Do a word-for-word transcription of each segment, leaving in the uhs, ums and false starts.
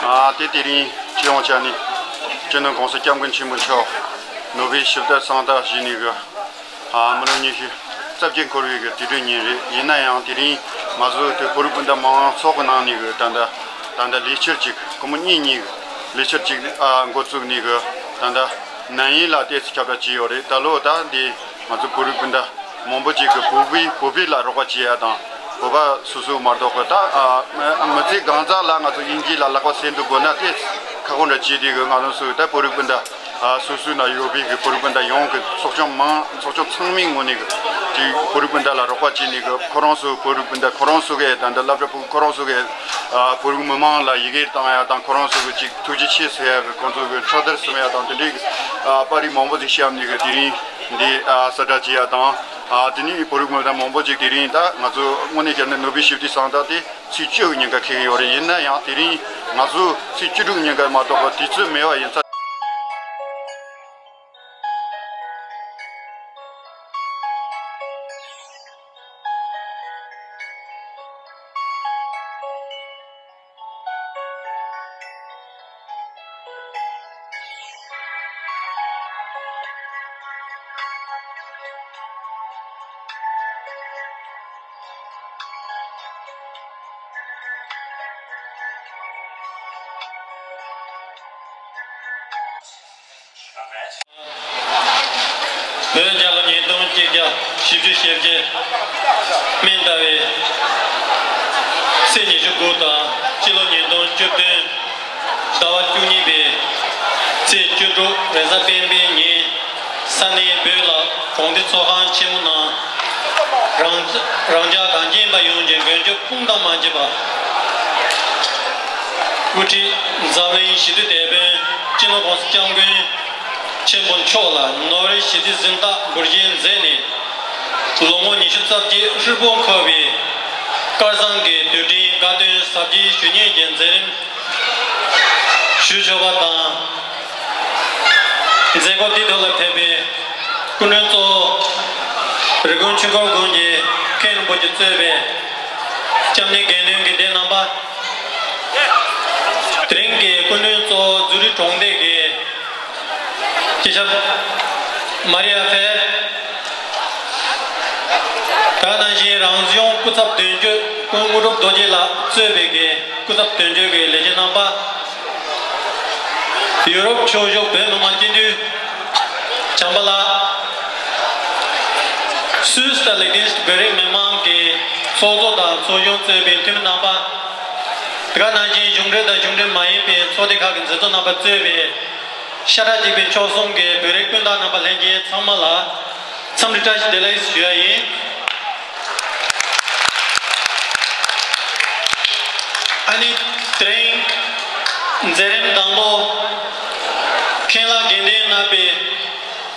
ཨ་དེ་དེ་རིང་སྤྱི་ཡོངས་ཆ་ནས་སྤྱི་ནོར་༸གོང་ས་༸སྐྱབས་མགོན་ཆེན་པོ་མཆོག་ནོ་བེལ་ཞི་བདེ་གསང་བདག་བཞེས་ནས་གི་ཨ་མི་ལོ་ཉི་ཤུ་རྩ་བརྒྱད་འཁོར་བའི་གི་དུས་དྲན་ཉིན་རེད། ཡིན་ན་ཡང་དེ་རིང་ང་ཚོ་དེ་བོད་རིགས་སྤུན་ཟླ་མང་ཚོགས་ཀྱི་ནང་ནས་གི་ད་ལྟ་ད་ལྟ་ལས་འཆར་གཅིག་སྒོར་མོ་གཉིས་གཉིས་གི་ལས་འཆར་གཅིག་ཨ་འགོ་བཙུགས་ནས་གི་ད་ལྟ་ན་ཡིན་ལ་ཏོག་ཙམ་ཁྱབ་བསྒྲགས་བྱས་ཡོད་རེད། ད་ལོ་ད་འདི་ང་ཚོ་བོད་རིགས་སྤུན་ཟླ་མང་པོ་ཅིག་གིས་བོད་པའི་བོད་པའི་ལ་རོགས་པ་བྱེད་ཡ་དང་། བོད་པ་སོ་སོ་མ་གཏོགས་པ་ད་ཨ་མི་ཚེ་གང་ཙམ་ལ་ང་ཚོ་དབྱིན་ཇི་ལ་ལག་པ་སེང་དུ་དགོས་ན་དེ་ཁ་སྐོང་འདྲ་བྱས་དུས་གི་ང་རང་ཚོ་ད་བོད་རིགས་སྤུན་ཟླ་ཨ་སོ་སོའི་ནང་ཡོད་པའི་གི་བོད་རིགས་སྤུན་ཟླ་ཡོངས་ཀྱི་ཚོགས་ཆུང་མང་ཚོགས་ཆུང་ཚང་མའི་ངོས་ནས་གི་དེ་བོད་རིགས་སྤུན་ཟླ་ལ་རོགས་པ་བྱས་ནས་གི་ཁོ་རང་ཚོ་བོད་རིགས་སྤུན་ཟླ་ཁོ་རང་ཚོ་གི་ད་ལྟ་སློབ་གྲྭ་ཕྲུ་གུ་ཁོ་རང་ཚོ་གི་ཨ་བོད་རིགས་མི་མང་ལ་ཡི་གེ་བཏང་ཡ་དང་། ཁོ་རང་ཚོ་གི་ཅིག་ཐུགས་རྗེ་ཆེ་ཟེར་ཡ་གི་ཁོང་ཚོ་གི་ཕྱག་དར་གསུང་ཡ་དང་། དེ་འདྲའི་གི་ཨ་པར་རིས་མང་པོ་ཞིག་བཤམས་ནས་གི་དེ་རིང་འདི་ཨ་གསལ་བསྒྲགས་བྱེད་ཡ་དང་། ཨ་དེ་ནས་བོད་རིགས་མི་སྣ་མང་པོ་ཅིག་དེ་རིང་ད་ང་ཚོ་དངོས་གནས་བྱས་ན་ནོ་བེལ་ཞི་བདེའི་གསང་བདག་དེ་ཚེས་བཅུ་གི་ཉིན་ཀ་འཁེལ་གི་ཡོད་རེད། ཡིན་ན་ཡང་དེ་རིང་ང་ཚོ་ཚེས་བཅུ་དྲུག་ཉིན་ཀ་མ་གཏོགས་པ་དུས་ཚོད་མེད་པ་ཡིན་ཙང་། བོད་རྒྱལ་ལོ་ཉིས་སྟོང་གཅིག་བརྒྱ་བཞི་བཅུ་ཞེ་བརྒྱད་སྨན་ཟླ་བའི་ཚེས་ཉི་ཤུ་དགུ་དང་སྤྱི་ལོ་ཉིས་སྟོང་བཅུ་བདུན་ཟླ་བ་བཅུ་གཉིས་པའི་ཚེས་བཅུ་དྲུག་རེས་གཟའ་སྤེན་པའི་ཉིན། ས་གནས་བོད་ལ་གྲོང་སྡེ་ཚོགས་ཁང་ཆེན་མོ་ནང་རང་རང་ཅག་གངས་ཅན་པ་ཡོངས་ཀྱི་མགོན་སྐྱབས་དཔུང་དང་མ་བརྗེད་པ་དབུ་ཁྲིད་འཛམ་གླིང་ཞི་བདེ་དེད་དཔོན་སྤྱི་ནོར་༸གོང་ས་༸སྐྱབས་མགོན་ཆེན་པོ་མཆོག་ལ་ནོ་བེལ་ཞི་བདེའི་གཟེངས་རྟགས་འབུལ་བཞེས་མཛད་ནས་ལོ་ངོ་ཉི་ཤུ་རྩ་བརྒྱད་ཧྲིལ་པོ་འཁོར་བའི་དཀར་གཙང་གི་དུས་དྲན་དགའ་སྟོན་གཟབ་རྒྱས་ཞུ་སྙན་གྱི་མཛད་རིམ་ཞུ་ཆོག་པ་དང་། མཛད་སྒོ་འདིའི་ཐོག་ལ་ཕེབས་པའི་སྐུ་མགྲོན་གཙོ་བོ་རི་ཀོན་ཆོས་འཁོར་དགོན་གྱི་མཁན་རིན་པོ་ཆེ་གཙོས་པའི་སྐྱབས་གནས་དགེ་འདུན་གྱི་སྡེ་རྣམ་པ། དེ་རིང་གི་སྐུ་མགྲོན་གཙོ་བོ་ཛུ་རིག་གྲོང་སྡེ་གི་སྤྱི་ཁྱབ་མ་རི་ཡ་ཕེར། ད་ག་ནང་བཞིན་རང་གཞུང་སྐུ་ཚབ་དོན་གཅོད་ཀུན་དངོས་གྲུབ་རྡོ་རྗེ་ལགས་གཙོས་པའི་གི་སྐུ་ཚབ་དོན་གཅོད་ཀྱི་ལས་བྱེད་རྣམ་པ། ཡུ་རོབ་ཕྱོགས་བཞུགས་བོད་མི་མང་སྤྱི་འཐུས་བྱམས་པ་ལགས། སུད་སི་དང་ལིག་ཏེན་སི་ཊེན་བོད་རིགས་མི་མང་གི་ཚོགས་གཙོ་དང་ཚོགས་གཞོན་གཙོས་པའི་འཐུས་མི་རྣམ་པ། དེ་ག་ནང་བཞིན་གཞུང་འབྲེལ་དང་གཞུང་འབྲེལ་མ་ཡིན་པའི་ཚོགས་སྡེ་ཁག་གི་མཛད་གཙོ་རྣམ་པ་གཙོས་པའི་ཤ་ཁྲག་གཅིག་པའི་ཆོལ་གསུམ་གྱི་བོད་རིགས་སྤུན་ཟླ་རྣམ་པ་ལྷན་རྒྱས་ཚང་མ་ལ་འཚམས་འདྲི་བཀྲ་ཤིས་བདེ་ལེགས་ཞུ་ཡ་ཡིན། ཨ་ནི་དེ་རིང་མཛད་རིམ་དང་པོ་མཁན་བླ་དགེ་ལྡན་རྣམ་པའི་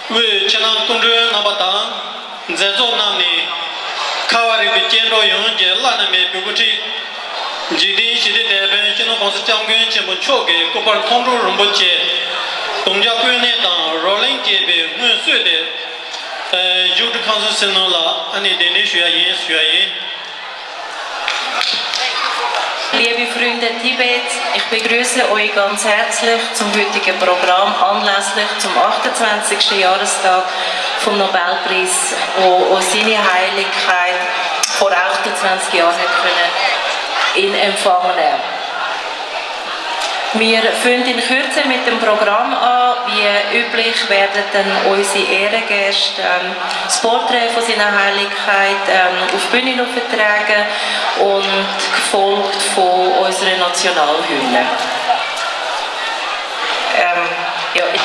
དབུས་ཕྱི་ནང་སྐུ་མགྲོན་རྣམ་པ་དང་། མཛད་གཙོ་རྣམ་གཉིས། ཁ་བ་རིག་པའི་སྐྱེ་འགྲོ་ཡོངས་ཀྱི་བླ་ན་མེད་པའི་དབུ་ཁྲིད། འཇིག་རྟེན་ཞི་བདེའི་དེད་དཔོན་སྤྱི་ནོར་༸གོང་ས་༸སྐྱབས་མགོན་ཆེན་པོ་མཆོག་གི་སྐུ་པར་མཐོང་གྲོལ་རིན་པོ་ཆེ་དུང་རྒྱ་དཔོན་གནས་དང་རོ་ལངས་བཅས་པའི་སྔོན་གསོལ་ཏེ། བཞུགས་ཁྲི་ཁང་གསར་ཟིན་ནོ་ལ་ཨ་ནི་གདན་འདྲེན་ཞུ་ཡ་ཡིན་ཞུ་ཡ་ཡིན། Liebe Freunde Tibet, ich begrüße euch ganz herzlich zum heutigen Programm anlässlich zum achtundzwanzigsten Jahrestag vom Nobelpreis, wo, wo seine Heiligkeit vor achtundzwanzig Jahren hat können in Empfang nehmen. Wir fangen in Kürze mit dem Programm an. Wie üblich werden dann unsere Ehrengäste ähm, das Porträt von seiner Heiligkeit ähm, auf die Bühne übertragen und gefolgt von unserer Nationalhymne. Ähm, ja, ich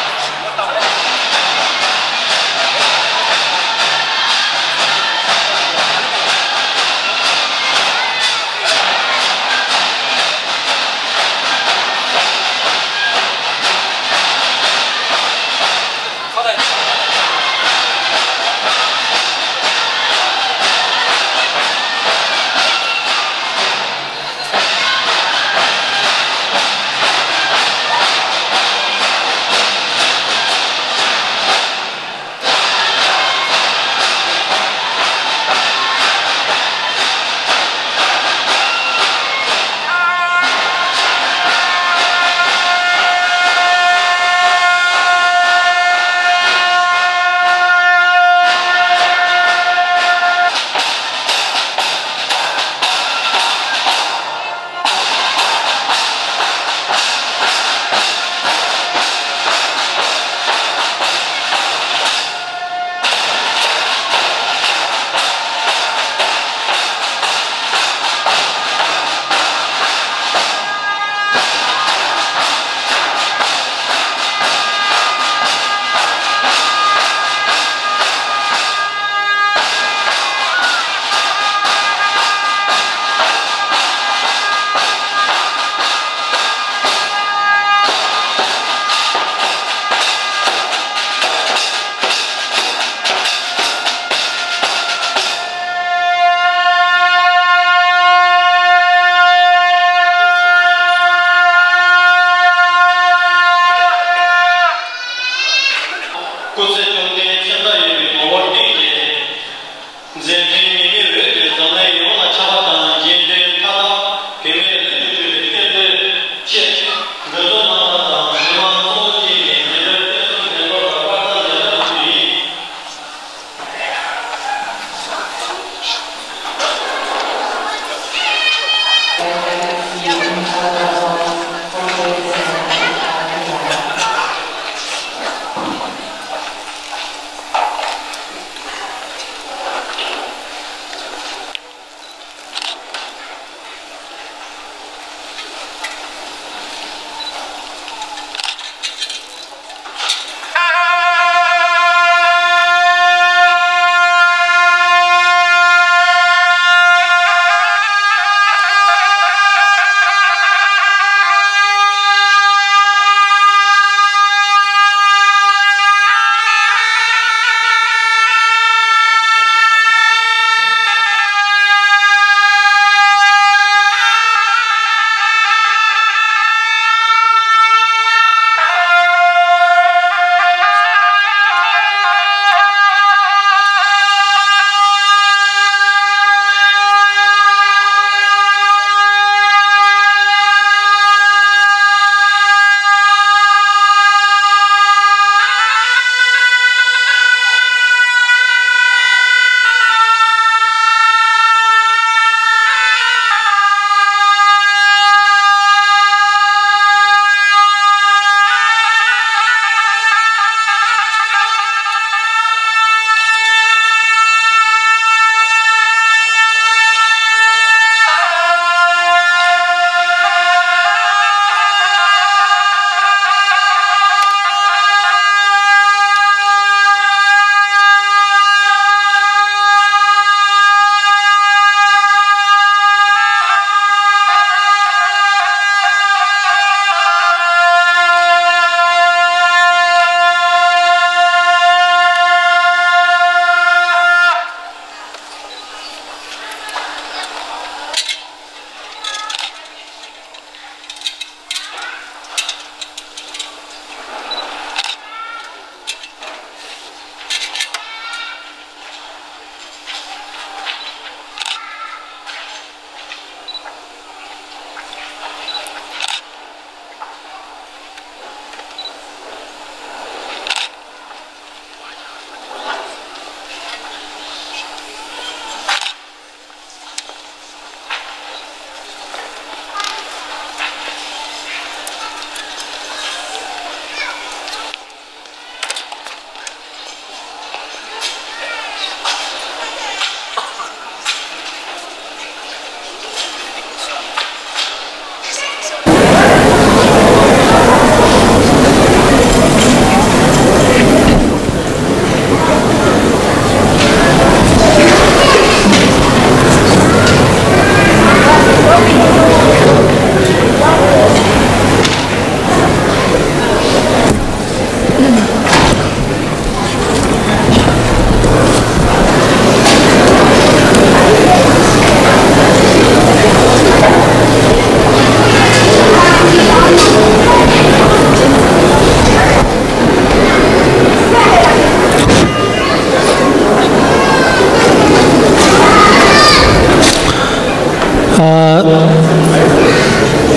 ཨ།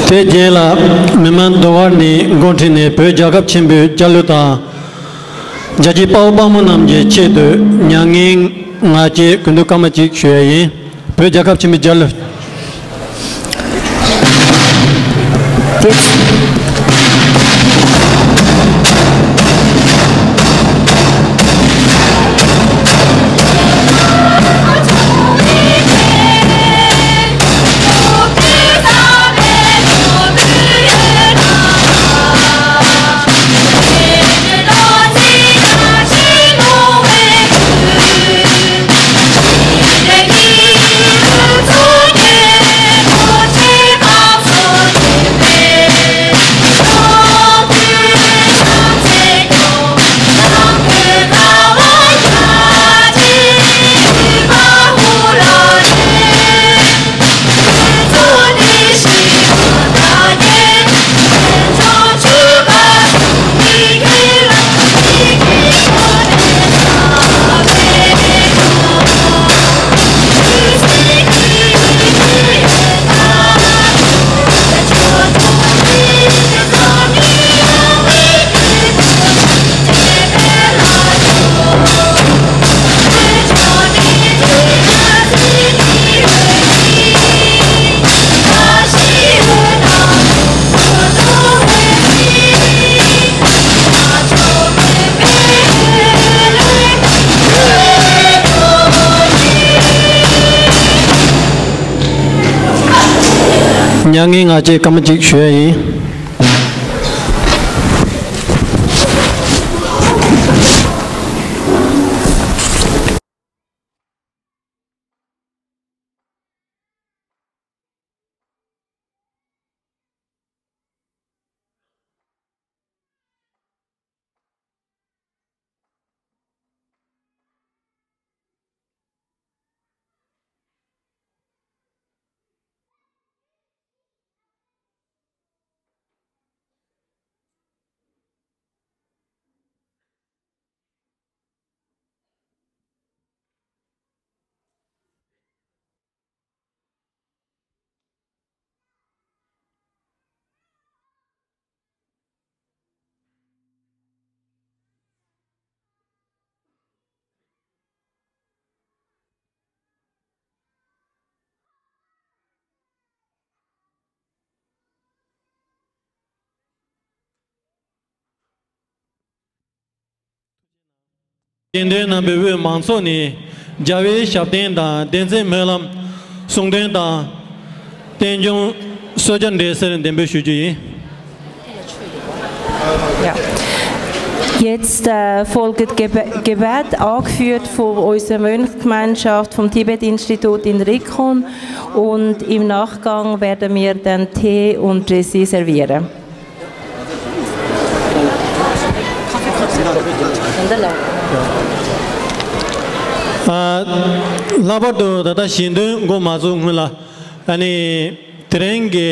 དེ་རྗེས་ལ་མི་མང་འདུ་བར་ནས་འགོ་ཁྲིད་ནས་བོད་རྒྱལ་ཁབ་ཆེན་པོའི་རྒྱལ་གླུ་དང་། རྒྱལ་གཅེས་དཔའ་བོ་དཔའ་མོ་རྣམས་ཀྱི་ཆེད་དུ་མྱ་ངན་ང་རྒྱལ་གུས་འདུད་སྐར་མ་གཅིག་ཞུ་ཡ་ཡིན། བོད་རྒྱལ་ཁབ་ཆེན་པོའི་རྒྱལ་གླུ། མྱ་ངན་ང་རྒྱལ་སྐར་མ་གཅིག་ཞུ་ཡ་ཡིན། དགེ་འདུན་རྣམ་པའི་དབུས་མང་ཚོགས་ནས་རྒྱལ་བའི་ཞབས་བརྟན་དང་བདེན་ཚིག་སྨོན་ལམ་གསུང་འདོན་དང་རྟེན་འབྱུང་གསོལ་ཇ་འདྲེན་ཟེར་འདེམས་འབུལ་ཞུ་རྒྱུ་ཡིན། Ja. Jetzt äh, folgt Gebe Gebet, angeführt von unserer Mönchsgemeinschaft vom Tibet-Institut in Rikon. Und im Nachgang werden wir dann Tee und Dessert servieren. ཨ། ལྷག་པར་དུ་ད་ལྟ་ཞལ་འདོན་འགོ་མ་ཚུགས་སྔོན་ལ་ཨ་ནི་དེ་རིང་གི་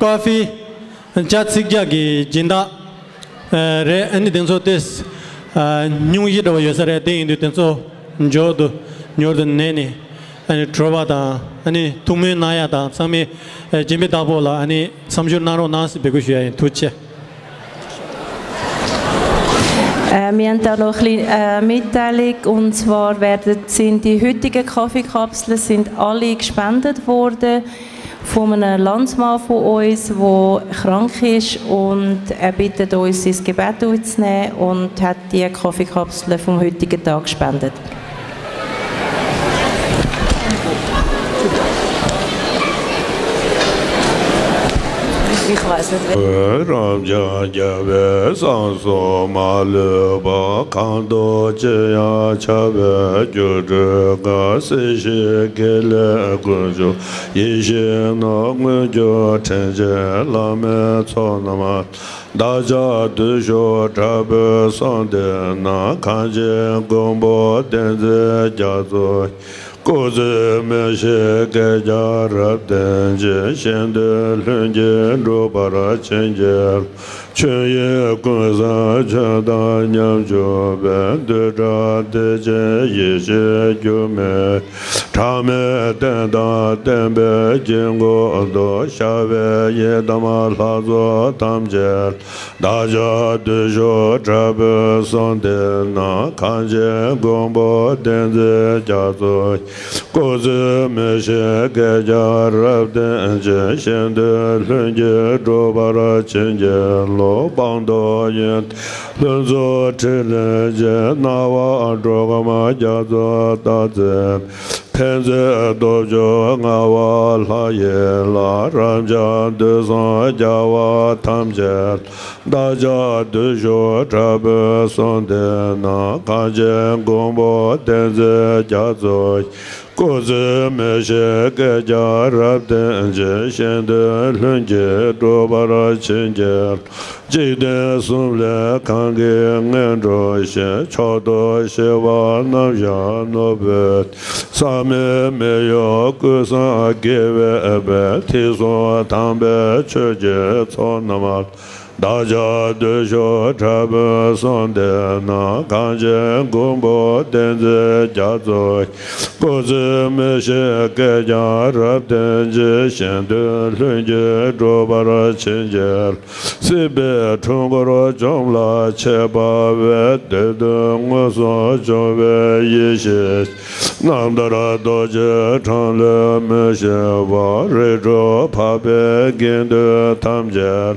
ཀོ་ཧྥི་ཇ་ཚིག་ཇ་གི་སྦྱིན་བདག་ཨ་རེད། ཨ་ནི་དེ་ཚོ་དེ་ཨ་སྙུང་གཞི་འདྲ་བོ་ཡོད་ས་རེད། དེ་ཡིན་དུས་དེ་ཚོ་མགྱོགས་དུ་མྱུར་དུ་ནས་ནས། ཨ་ནི་གྲོལ་བ་དང་ཨ་ནི་ཐུགས་སྨོན་གནང་ཡ་དང་ཚང་མས་ཨ་སྦྱིན་པའི་བདག་པོ་ལ་ཨ་ནི་མཚམས་སྦྱོར་གནང་རོགས་གནང་ཟེར་འབོད་སྐུལ་ཞུ་ཡ་ཡིན། ཐུགས་རྗེ་ཆེ། Äh, wir haben da noch ein bisschen äh, Mitteilung, und zwar werden, sind die heutigen Kaffeekapseln sind alle gespendet worden von einem Landsmann von uns, der krank ist, und er bittet uns, sein Gebet aufzunehmen, und hat die Kaffeekapsel vom heutigen Tag gespendet. Ich weiss nicht, wer རབ་འབྱམས་རྒྱལ་བའི་གསང་གསུམ་མ་ལུས་པ། གང་འདུལ་ཅི་ཡང་ཁྱབ་པའི་སྒྱུ་འཕྲུལ་དཀར། སྲིད་ཞིའི་དགེ་ལེགས་ཀུན་འབྱུང་ཡེ་ཤེས་ནོར། མངོན་གྱུར་དྲིན་ཅན་བླ་མའི་ཚོགས་རྣམས། བདག་ཅག་བདུད་ཕྱོགས་དྲག་པོའི་གསོལ་འདེབས་ན། གངས་ཅན་མགོན་པོ་བསྟན་འཛིན་རྒྱ་མཚོ། སྐུ་ཚེ་མི་ཤིགས་བསྐལ་བརྒྱར་རབ་བརྟན་ཅིང་། གཞན་དོན་ལྷུན་གྱིས་འགྲུབ་པར་བྱིན་གྱིས་རློབས། ཆོས་དབྱིངས་ཀུན་བཟང་ཆོས་དང་མཉམ་སྤྱོད་པའི། བདུད་དགྲ་བདེ་ཆེན་ཡེ་ཤེས་འགྱུར་མེད། གྲངས་མེད་བསྟན་དང་བསྟན་པའི་དཀྱིལ་འཁོར་དུ། ཤར་བའི་ཡི་དམ་ལྷ་ཚོགས་ཐམས་ཅད། བདག་ཅག་བདུད་ཕྱོགས་དྲག་པོའི་གསོལ་འདེབས་ནང་། གངས་ཅན་མགོན་པོ་བསྟན་འཛིན་རྒྱ་མཚོ། སྐུ་ཚེ་མི་ཤིགས་བསྐལ་བརྒྱར་རབ་བརྟན་ཅིང་། གཞན་དོན་ལྷུན་གྱིས་འགྲུབ་པར་བྱིན་གྱིས་རློབས། སྤངས་རྟོགས་ཡོན་ཏན་ལྷུན་རྫོགས་ཕྲིན་ལས་ཀྱི། སྣང་བ་འགྲོ་ཁམས་རྒྱ་མཚོ་སྟག་རྩེ། ཕན་མཛད་སྟོབས་བཅུ་མངའ་བ་ལྷ་ཡི་ལྷ། རབ་འབྱམས་དུས་གསུམ་རྒྱལ་བ་ཐམས་ཅད། བདག་ཅག་བདུད་ཕྱོགས་དྲག་པོའི་གསོལ་འདེབས་ནང་། གངས་ཅན་མགོན་པོ་བསྟན་འཛིན་རྒྱ་མཚོ། སྐུ་ཚེ་མི་ཤིགས་བསྐལ་བརྒྱར་རབ་བརྟན་ཅིང་། གཞན་དོན་ལྷུན་གྱིས་འགྲུབ་པར་བྱིན་གྱིས། འཇིག་རྟེན་གསུམ་ལས་གང་གིས་ངེས་འགྲོ་ཞིང་། མཆོག་ཏུ་གཤེགས་པ་རྣམ་གཞག་ནོར་བུའི། བསམ་མེད་མི་གཡོ་ཀུན་བཟང་དགེ་བའི་དཔལ། ཐེག་གསུམ་དམ་པའི་ཆོས་ཀྱི་ཚོགས་རྣམས་ལ། བདག་ཅག་བདུད་ཕྱོགས་དྲག་པོའི་གསོལ་འདེབས་ནང་། གངས་ཅན་མགོན་པོ་བསྟན་འཛིན་རྒྱ་མཚོ། སྐུ་ཚེ་མི་ཤིགས་བསྐལ་བརྒྱར་རབ་བརྟན་ཅིང་། གཞན་དོན་ལྷུན་གྱིས་འགྲུབ་པར་བྱིན་གྱིས། སྲིད་པའི་འཁྲུལ་འཁོར་འཇོམས་ལ་ཆས་པ་བས། བདེ་སྟོང་མངོན་སུམ་འབྱོངས་པའི་ཡེ་ཤེས། རྣམ་ཐར་རྡོ་རྗེ་འཕྲང་ལས་མི་ཤིགས་པ། རིགས་དྲུག་འཕགས་པའི་དགེ་འདུན་ཐམས་ཅད།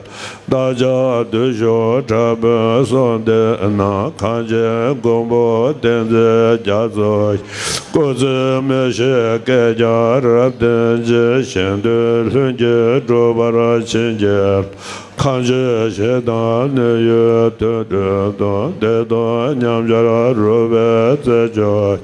བདག་ཅག་བདུད་ཕྱོགས་དྲག་པོའི་གསོལ་འདེབས་ནང་། གངས་ཅན་མགོན་པོ་བསྟན་འཛིན་རྒྱ་མཚོ། སྐུ་ཚེ་མི་ཤིགས་བསྐལ་བརྒྱར་རབ་བརྟན་ཅིང་། གཞན་དོན་ལྷུན་གྱིས་འགྲུབ་པར་བྱིན་གྱིས། ཁམས་ཆེན་ཞེ་སྡང་གནོད་ཡུལ་དུད་འགྲོའི་གདུང་། བདེ་སྟོང་ཉམས་འཆར་རུ་བའི་རྩེར་སྤྱོད།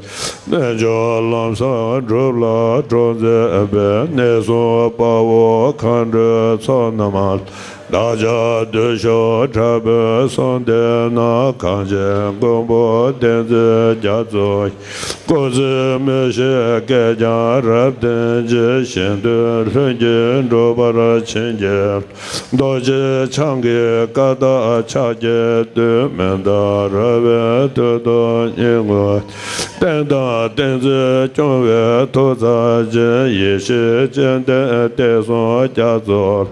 རྣལ་འབྱོར་ལམ་བཟང་སྒྲུབ་ལ་གྲོགས་མཛད་པའི། གནས་གསུམ་དཔའ་བོ་མཁའ་འགྲོའི་ཚོགས་རྣམས་ལ། བདག་ཅག་བདུད་ཕྱོགས་དྲག་པོའི་གསོལ་འདེབས་ནང་། གངས་ཅན་མགོན་པོ་བསྟན་འཛིན་རྒྱ་མཚོ། སྐུ་ཚེ་མི་ཤིགས་བསྐལ་བརྒྱར་རབ་བརྟན་ཅིང་། གཞན་དོན་ལྷུན་གྱིས་འགྲུབ་པར་བྱིན་གྱིས། རྡོ་རྗེ་འཆང་གི་བཀའ་དང་ཕྱག་རྒྱའི་བསྟུན། མི་འདའ་ར་བའི་དུར་དུ་སྙིང་ངོ་། བསྟན་དང་བསྟན་འཛིན་སྐྱོང་བའི་ཐུགས་རྩ་ཅན། ཡེ་ཤེས་སྤྱན་ལྡན་བསྟན་སྲུང་རྒྱ་མཚོ།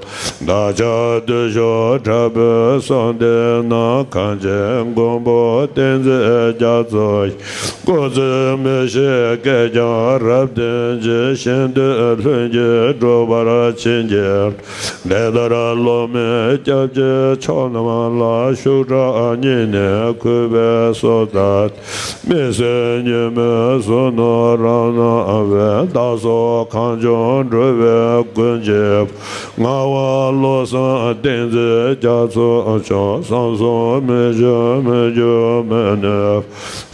བདག་ཅག་བདུད་ཕྱོགས་དྲག་པོའི་གསོལ་འདེབས་ནང་། གངས་ཅན་མགོན་པོ་བསྟན་འཛིན་རྒྱ་མཚོ། སྐུ་ཚེ་མི་ཤིགས་བསྐལ་བརྒྱར་རབ་བརྟན་ཅིང་། གཞན་དོན་ལྷུན་གྱིས་འགྲུབ་པར་བྱིན་གྱིས། ལས་མཐར་སློབ་མའི་སྐྱབས་རྗེ་མཆོག་རྣམས་ལ། ཤུགས་དྲག་སྙིང་ནས་གུས་པས་གསོལ་ལྟར། མི་བཟོད་ཉོན་མོངས་གཟུགས་རྣམས་རང་སྣང་བས། བདག་སོགས་གངས་ལྗོངས་འགྲོ་བའི་མགོན་གྱི། ངག་དབང་བློ་བཟང་བསྟན་འཛིན་རྒྱ་མཚོ་མཆོག། བསམ་བཟུང་མི་འགྱུར་མི་འགྱུར་མི་ནུབ།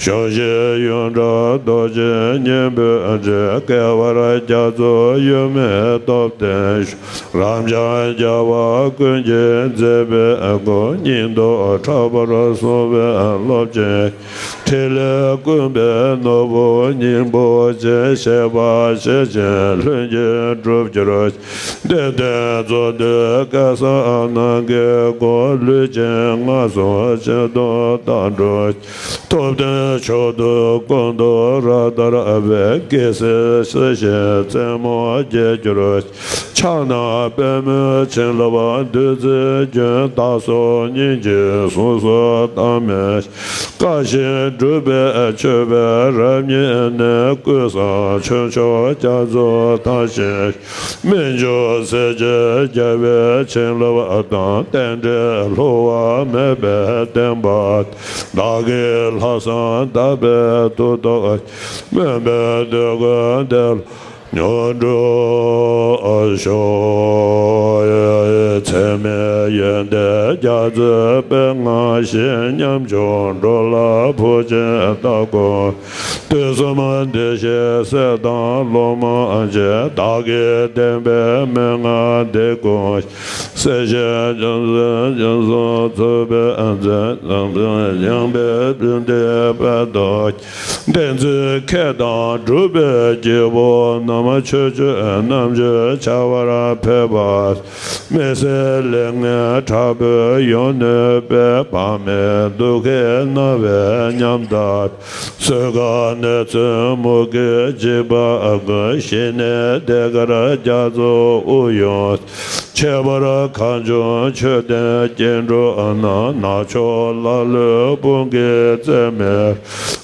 ཞུགས་ཤིང་ཡོན་གྲགས་རྡོ་རྗེ་སྙིང་པོའི་རྗེ། བསྐལ་པར་རྒྱ་མཚོ་ཡུལ་མེད་སྟོབས་ལྡན་ཤོག། རབ་འབྱམས་རྒྱལ་བ་ཀུན་གྱི་མཛད་པའི་སྐུ། སྙིང་སྟོབས་དྲག་པོར་གསུངས་པའི་སློབ་ཆེན། ཕྲིན་ལས་ཀུན་པའི་ནོར་བུ་སྙིང་པོ་ཅན། བཞད་པ་བཞད་ཅིང་ལྷུན་གྱིས་གྲུབ་གྱུར་ཅིག། བདེ་སྟོང་རྫོགས་སྡེ་སྐལ་བཟང་རྣམས་ཀྱི་སྐུ། ལུས་ཅན་ངན་སོང་ཕྱིར་དུ་བཏང་འགྲོ་ཅིག། ཐུབ་བསྟན་མཆོག་ཏུ་ཀུན་ཏུ་རབ་དར་བའི། རྒྱལ་སྲས་སྲིད་ཞིའི་རྩེ་མོ་རྒྱས་གྱུར་ཅིག། ཕྱག་ན་པདྨོ་བྱིན་རླབས་བདུད་རྩིའི་རྒྱུན། བདག་སོགས་སྙིང་རྗེའི་གཟུངས་སུ་བཏང་མི། བཀའ་བཞིན་སྒྲུབ་པའི་མཆོད་པའི་རབ་བརྙེས་ནས། ཀུན་བཟང་ཆོས་མཆོག་རྒྱ་མཚོ་དར་ཞིང་། སྨིན་འཇུག་སྲས་བཅས་རྒྱལ་བའི་བྱིན་རླབས་དང་། རྟེན་འབྲེལ་བསླུ་བ་མེད་པའི་བདེན་པ། བདག་གི་ལྷག་བསམ་དག་པའི་མཐུ་སྟོབས། སྨོན་པའི་འདོད་དགུ་བདེ་ལ་མྱུར་འགྲུབ་ཤོག། ཚད་མེད་ཡོན་ཏན་རྒྱ་མཚོའི་དཔལ་མངའ་ཞིང་། ཉམ་ཆུང་འགྲོ་ལ་བུ་ཆེན་སྟ་གོན། དུས་གསུམ་བདེ་གཤེགས་སྲས་དང་སློབ་མ་ཆེ། བདག་གི་བསྟན་པའི་མན་ངག་འདི་ཀུན། སྲས་བཅས་རྒྱ་མཚོའི་རྒྱ་མཚོ་ཚུགས་པའི་མཛོད། ཡངས་པའི་བདུད་འདུལ་དཔལ་དུ། བསྟན་འཛིན་མཁས་དང་གྲུབ་པའི་སྐྱེས་བུ་རྣམས། མ་ཆོས་སྤྱོད་རྣམ་དཔྱོད་བྱ་བར་ཕེབས་པ། མི་ཟད་ལས་ངན་དྲག་པོས་ཡོངས་གནོད་པའི། བག་མེད་སྡུག་བསྔལ་མནར་བའི་ཉམ་ཐག་གསོད་དཀའ་ནད་མཚོན་མུ་གེས་འཇིགས་པ་ཀུན། ཞི་གནས་བདེ་དཀར་རྒྱ་མཚོ་དབུགས་དབྱུང་། ཁྱད་པར་གང་བྱུང་མཆོད་རྟེན་སྐྱེ་འགྲོ་རྣམས། ནག་ཕྱོགས་ཀླ་ཀློའི་དཔུང་གིས་བཙེམས་མེད།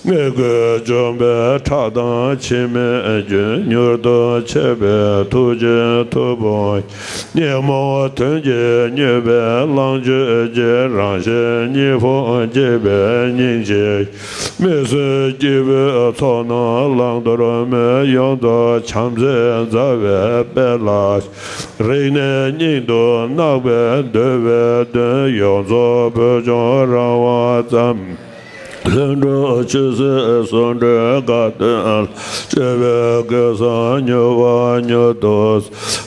ངན་རྒོལ་འཇོམས་པའི་ཁྲག་དང་འཆི་མེད་རྒྱུན། མྱུར་དུ་མཆོད་པའི་ཐུགས་རྗེའི་མཐུ་དཔུང་། ཉོན་མོངས་གདོན་གྱིས་མྱོས་པའི་གླང་སྤྱོད་ཀྱི། རང་གཞན་གཉིས་ཕུང་འགྱེད་པའི་སྙིང་རྗེ། མི་བསྲུན་སྐྱེ་བོའི་ཚོགས་རྣམས་བླང་དོར་མེད། ཡོངས་རྫོགས་བྱམས་བརྩེས་མཛའ་བའི་དཔལ་ལ། རིག་གནས་སྙིང་དུ་བརྣག་པའི་འདོད་པའི་དོན། ཡོངས་རྫོགས་བོད་ལྗོངས་རང་དབང་བརྩམས། ལྷུན་གྲུབ་ཆོས་སྲིད་ཟུང་འབྲེལ་དགའ་སྟོན་ལ། སྤྱོད་པའི་གོས་བཟང་མྱུར་བ་མྱུར་དུ།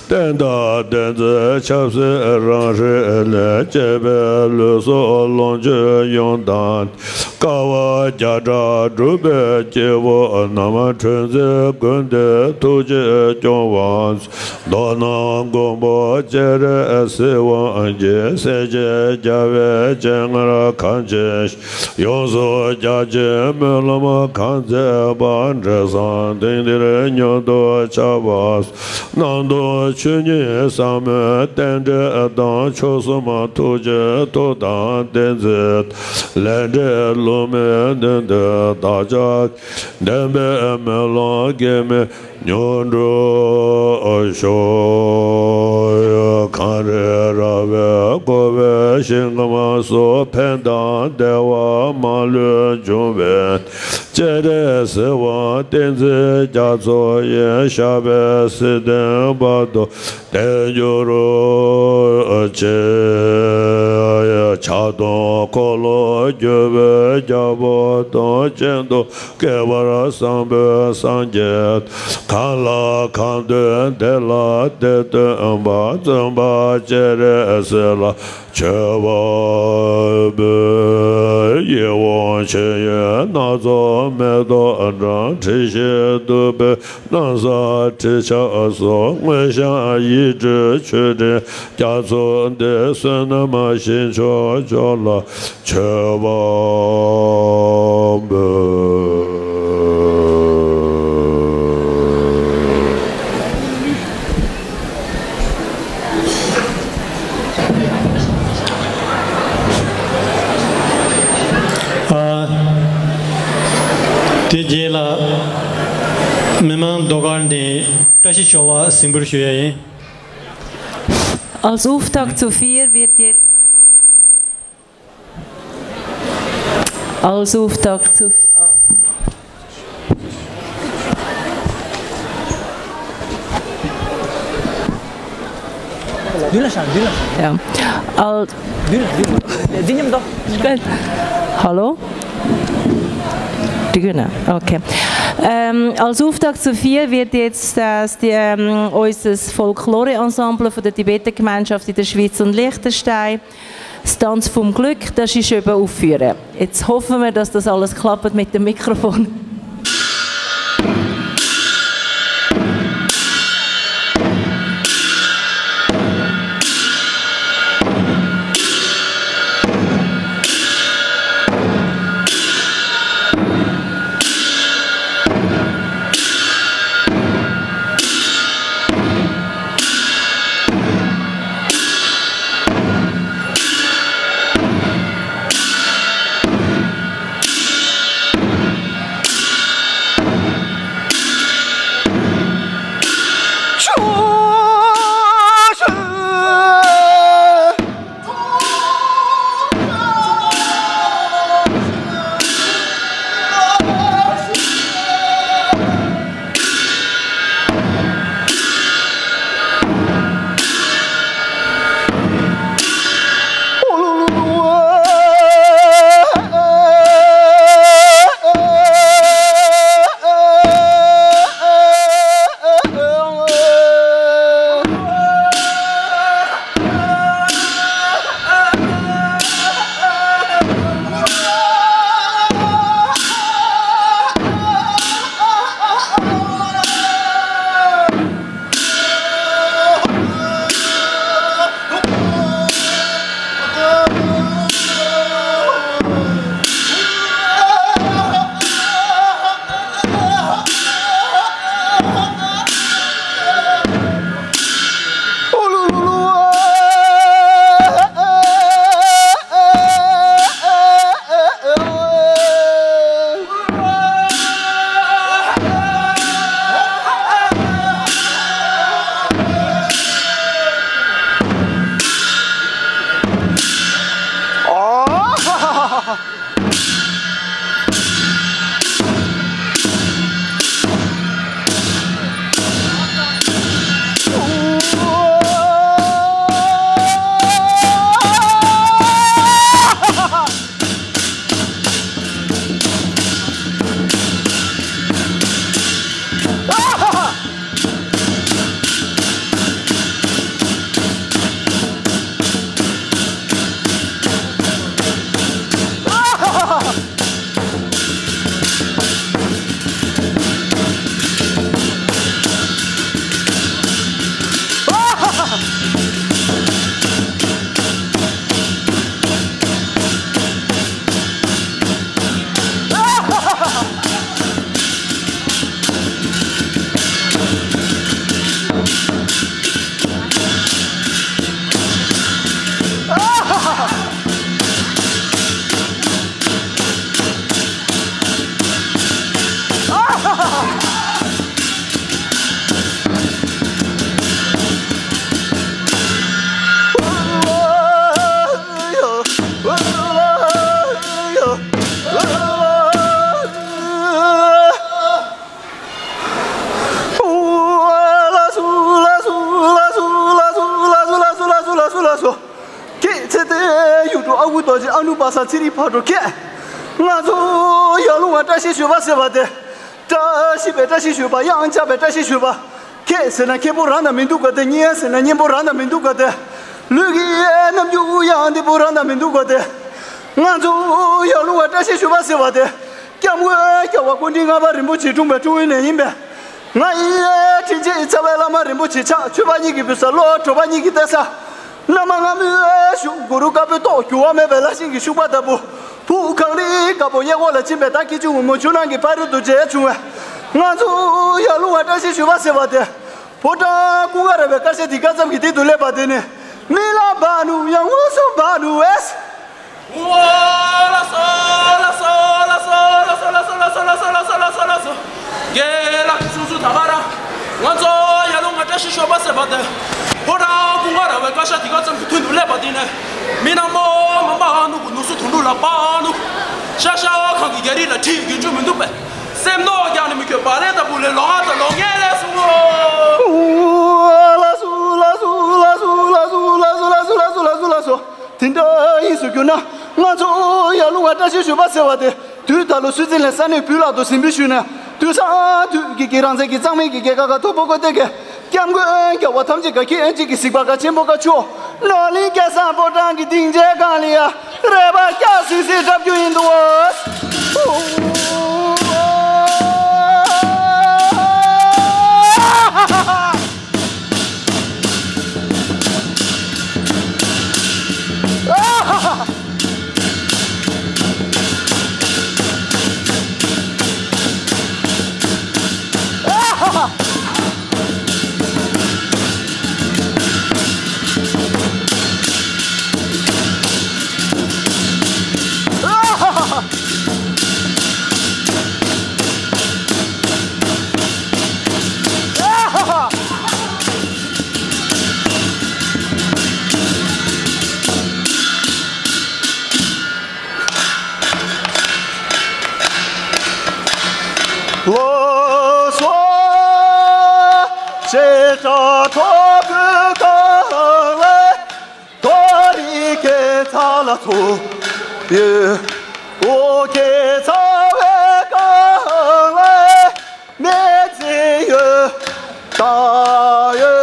བསྟན་དང་བསྟན་འཛིན་ཆབ་སྲིད་རང་རིགས་ལས། བཅས་པའི་ལུས་སྲོག་ལོངས་སྤྱོད་ཡོངས་དང་། དཀའ་བ་བརྒྱ་ཕྲག་སྒྲུབ་པའི་སྐྱེ་བོ་རྣམས། འཁྲུལ་འཛིན་ཀུན་ལྡན་ཐུགས་རྗེས་སྐྱོང་བ། མདོར་ན་མགོན་པོ་སྤྱན་རས་གཟིགས་དབང་གིས། སྲས་བཅས་རྒྱལ་བའི་སྤྱན་སྔར་གང་མཇལ། ཡོངས་སུ་རྒྱ་ཆེའི་སྨོན་ལམ་གང་མཛད་པ། འབྲས་བཟང་དེང་འདིར་མྱུར་དུ་འཆར་བར། གནམ་སྟོང་ཆོས་ཉིད་ཟབ་མོའི་རྟེན་འབྲེལ་དང་། མཆོག་གསུམ་ཐུགས་རྗེའི་མཐུ་དང་བསྟན་འཛིན། ལས་འབྲས་བསླུ་མེད་གནས་འདིར། བདག་ཅག་བདེན་པའི་སྨོན་ལམ་གེགས་མེད་མྱུར་འགྲུབ་ཤོག། གངས་རི་ར་བས་བསྐོར་བའི་ཞིང་ཁམས་སུ། ཕན་དང་བདེ་བ་མ་ལུས་འབྱུང་བའི། སྤྱན་རས་གཟིགས་དབང་བསྟན་འཛིན་རྒྱ་མཚོ་ཡི། ཞབས་པད་སྲིད་མཐའི་བར་དུ་བརྟན་གྱུར་ཅིག། ཕྱག་སྟོང་འཁོར་ལོ་སྒྱུར་བའི་རྒྱལ་པོ་དང་། སྤྱན་སྟོང་བསྐལ་པར་བཟང་པོའི་སངས་རྒྱས། གང་ལ་གང་འདུལ་བདེ་ལ་བདེ་སྟོན་པ། བཙུན་པ་སྤྱན་རས་གཟིགས་ལ་མཆོད་པ་འབུལ། ཡིད་འོང་མཆོད་ཡོན་སྣ་ཚོགས་མེ་ཏོག་བཀྲམ། དྲི་ཞིམ་བདུག་སྤོས་སྣང་གསལ་དྲི་ཆབ་སོགས། མངོན་ཤེས་ཡིད་སྤྲུལ་མཆོད་སྤྲིན་རྒྱ་མཚོ་འདི། བསོད་ནམས་ཞིང་མཆོག་མཆོག་ལ་མཆོད་པ་འབུལ། ཨ། དེ་རྗེས་ལ་མི་མང་ཟློས་གར་འདི་བཀྲ་ཤིས་ཞོལ་བ་གཟིགས་འབུལ་ཞུ་ཡ་ཡིན། Als Auftakt zu vier wird jetzt Als Auftakt zu. Ja. Als Hallo? Die Grüne. Okay. Ähm, als Auftakt zu vier wird jetzt das, die, ähm, unser Folklore-Ensemble von der Tibeter-Gemeinschaft in der Schweiz und Liechtenstein Das Tanz vom Glück, das ist eben aufführen. Jetzt hoffen wir, dass das alles klappt mit dem Mikrofon. ཁྱེད་ཚེ་བརྟན་གཡུ་འབྲུག་ཨ་ཁུ་རྡོ་རྗེ་ཨ་ནུ་པ་སངས་ཚེ་རིང་ཕག་གྲུ་ཁྱེད། ང་ཚོ་ཡར་ཀླུང་བ་བཀྲ་ཤིས་ཞོལ་པ་ཟེར་བ་དེ། བཀྲ་ཤིས་པའི་བཀྲ་ཤིས་ཞོལ་པ། གཡང་ཆགས་པའི་བཀྲ་ཤིས་ཞོལ་པ། ཁྱེད་ཟེར་ན་ཁྱེད་པོ་རང་དང་མི་འདུག་ག་དེ། གཉེན་ཟེར་ན་གཉེན་པོ་རང་དང་མི་འདུག་ག་དེ། ལུས་ཀྱི་རྣམ་འགྱུར་ཡང་འདི་པོ་རང་དང་མི་འདུག་ག་དེ། ང་ཚོ་ཡར་ཀླུང་བ་བཀྲ་ཤིས་ཞོལ་པ་ཟེར་བ་དེ། སྐྱབས་མགོན་རྒྱལ་བ་སྐུ་ཕྲེང་ལྔ་པ་རིན་པོ་ཆེ་འཁྲུངས་པའི་ཁྲུང་ཡུལ་ནས་ཡིན་པས། ང་ཡི་དྲིན་ཅན་རྩ་བའི་བླ་མ་རིན་པོ་ཆེ་ཕྱག། ཆོས་པ་གཉིས་ཀྱི་བུ་ཚ། བློ་གྲོས་པ་གཉིས་ཀྱི་གཏད་ས། བླ་མ་ལྔ་མོའི་ཞབས། གུ་རུ་བཀའ་པོད་ཏོག་གྱུར་བ་མེད་པའི་ལྷ་ཤིང་གི་ཤུག་པ་ལྟ་བུ། བུ་གངས་རིའི་རྒད་པོ་གཡས་སྐོར་ལ་ཕྱིན་པའི་ད་སྐྱིད་ཆུ་འོལ་མོ་ཆུ་ནང་གི་ཕ་རོལ་ཏུ་མཇལ་བྱུང་བས། ང་ཚོ་ཡར་ཀླུང་བ་བཀྲ་ཤིས་ཞོལ་པ་ཟེར་བ་དེ། ཕོ་བྲང་ཀུན་དགའ་ར་བའི་ཀ་ཤ་དེ་ག་ཙམ་གྱི་སྟེང་དུ་སླེབས་པ་དེ་ནི། མི་ལ་བ་ནུ་ཡང་ངོ་སོ་བ་ནུ་ཨེས། ཨོ་ལགས་སོ་ལགས་སོ་ལགས་སོ། རྒན་ལགས་ཀྱིས་གསུངས་ཚུལ་ད་ག་རང་། ང་ཚོ་ཡར་ཀླུང་བ་བཀྲ་ཤིས་ཞོལ་པ་ཟེར་བ་དེ། ཕོ་བྲང་ཀུན་དགའ་ར་བའི་ཀ་ཤ་དེ་ག་ཙམ་གྱི་མཐུན་དུ་སླེབས་པ་དེ་ནས། མི་ནག་མོ་མ་མ་ནུ་གུ་ནུ་སུ་དུང་དུ་ལ་པ་ནུ། ཤ་ཤ་ཁང་གི་རྒྱ་རིགས་ལ་ཁྲིད་རྒྱུན་ཆུ་མི་འདུག་པས། སེམས་ནོར་རྒྱག་ནི་མི་ཁྱོད་པ་ལས་ལྟ་བུ་ལས་ལོག་ང་ད་ལོག་ངེས་ལས་སུ། ཨོ་ལགས་སོ་ལགས་སོ་ལགས་སོ། དེ་འདྲ་ཡིན་སུ་གྱུར་ན། ང་ཚོ་ཡར་ཀླུང་བ་བཀྲ་ཤིས་ཞོལ་པ་ཟེར་བ་དེ། དུས་ད་ལོ་སུད་སི་ལན་ས་གནས་བུ་ལག་ཏུ་གཟིམ་འབུལ་ཞུས་ནས། དུས་སང་དུས་ཀྱི་ཀྱི་རང་བཙན་གྱི་གཙང་མའི་གི་རྒྱལ་ཁ་ག་ཐོབ་པོ་ཀོ་ཏེ་གེ། སྐྱབས་མགོན་རྒྱལ་བ་ཐམས་ཅད་ག་ཁྱེད་ཅིག་གི་གཟིགས་པ་ག་ཆེན་པོ་ག་ཆོ། ནོར་གླིང་སྐལ་བཟང་ཕོ་བྲང་གི་སྡིངས་ཆའི་སྒང་ལ་ཡ། རེ་བ་སྐྱག་སིང་སིང་འཁྲབ་རྒྱུ་ཡིན་འདུག་ཨོ། ལོ་སོ་ཞེ་དྲག་ཐོག་གི་གང་ལ། ཐོ་རི་ཁའི་ཚ་ལ་ཚོ་ཡོད། འོ་ཁའི་ཚ་བའི་གང་ལ་མེ་ཚེ་ཡོད། ད་ཡོད།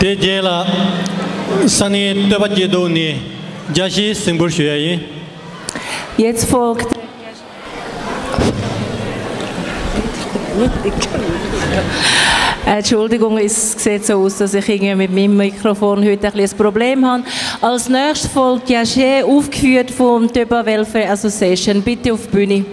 དེ་རྗེས་ལ་ ས་གནས་སྟོད་པ་རྒྱལ་རྡོ་ནས་རྒྱ་ཞེས་གཟིགས་འབུལ་ཞུ་ཡ་ཡིན། Jetzt folgt. Entschuldigung, es sieht so aus, dass ich irgendwie mit meinem Mikrofon heute ein bisschen ein Problem habe. Als nächstes folgt Jaschee, aufgeführt vom Töba Welfare Association. Bitte auf die Bühne.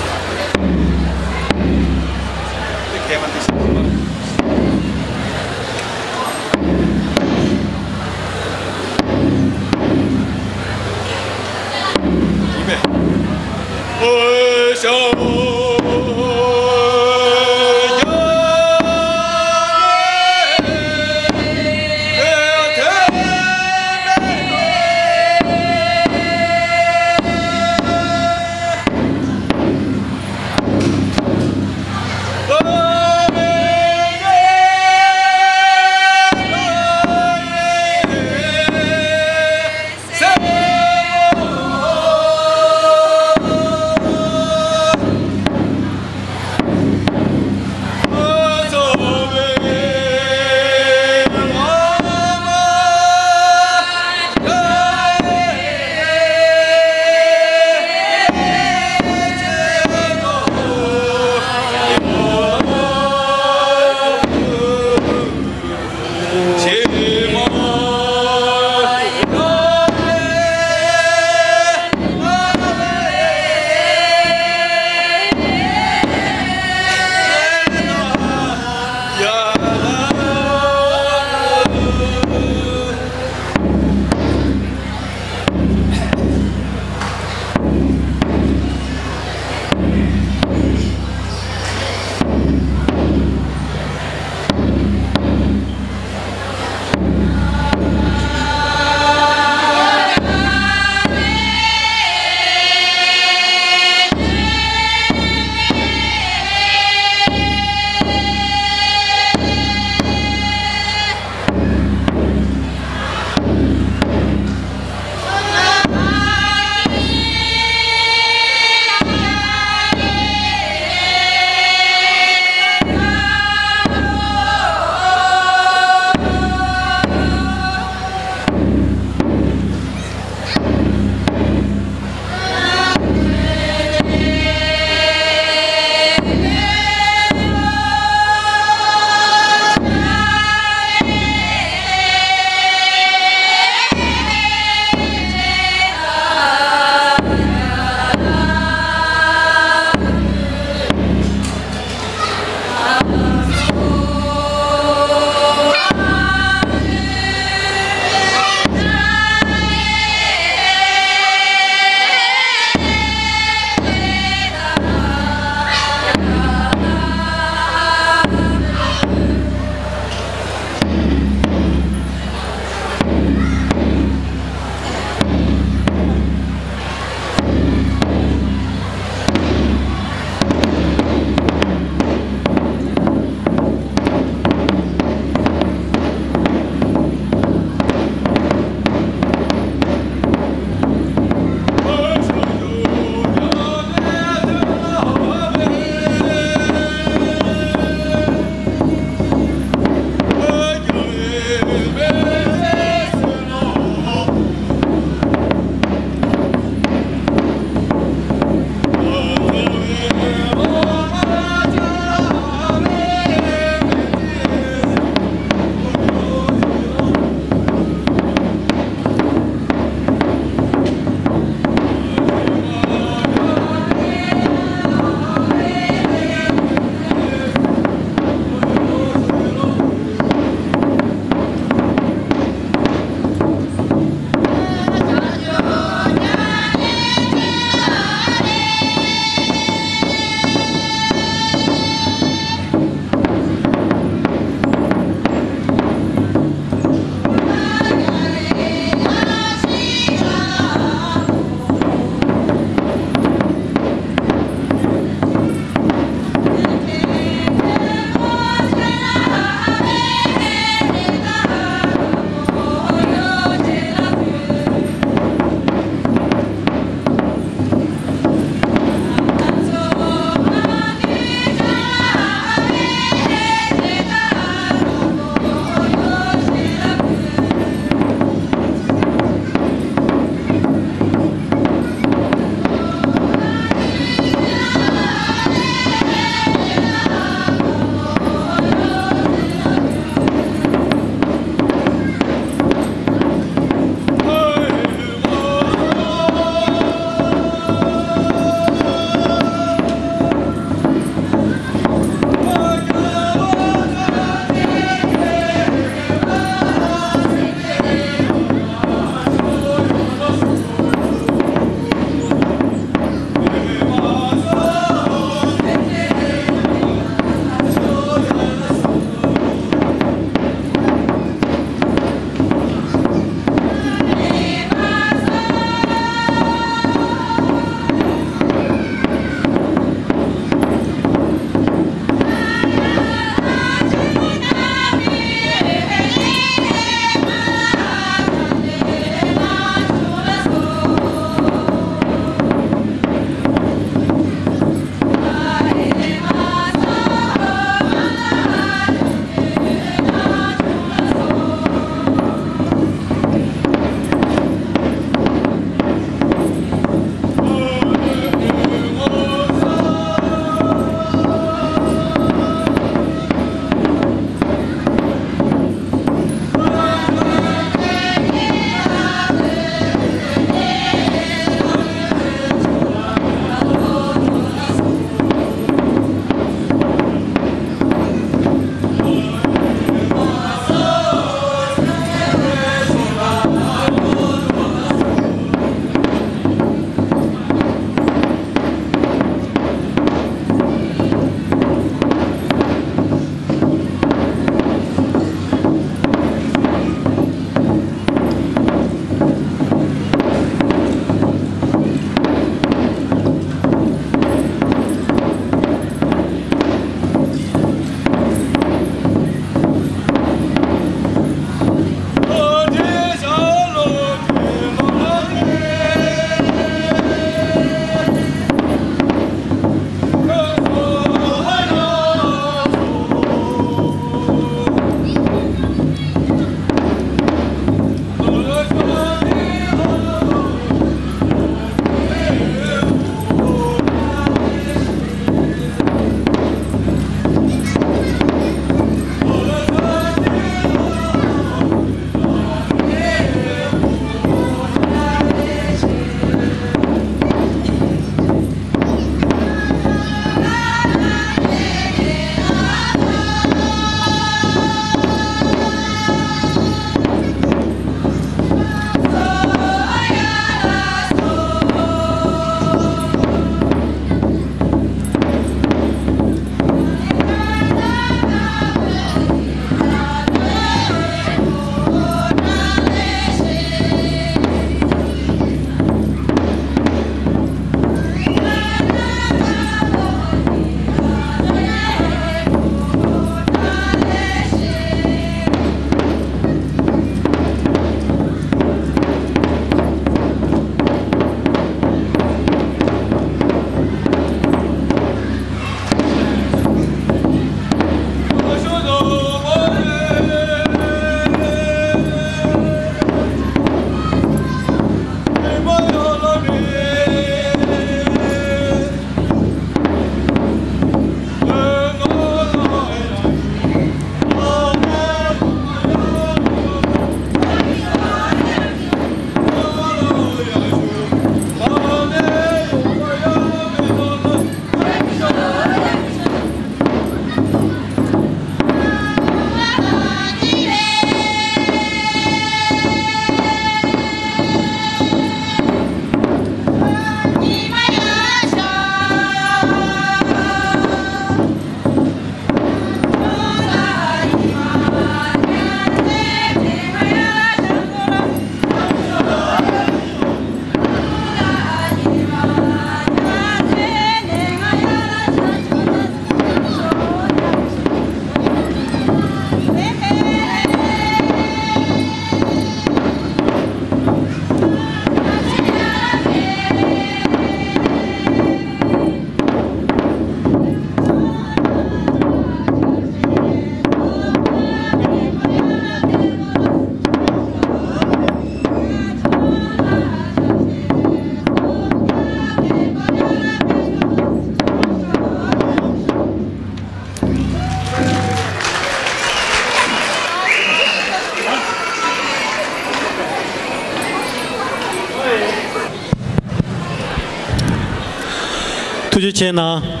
ཐུགས་རྗེ་ཆེ་གནང་།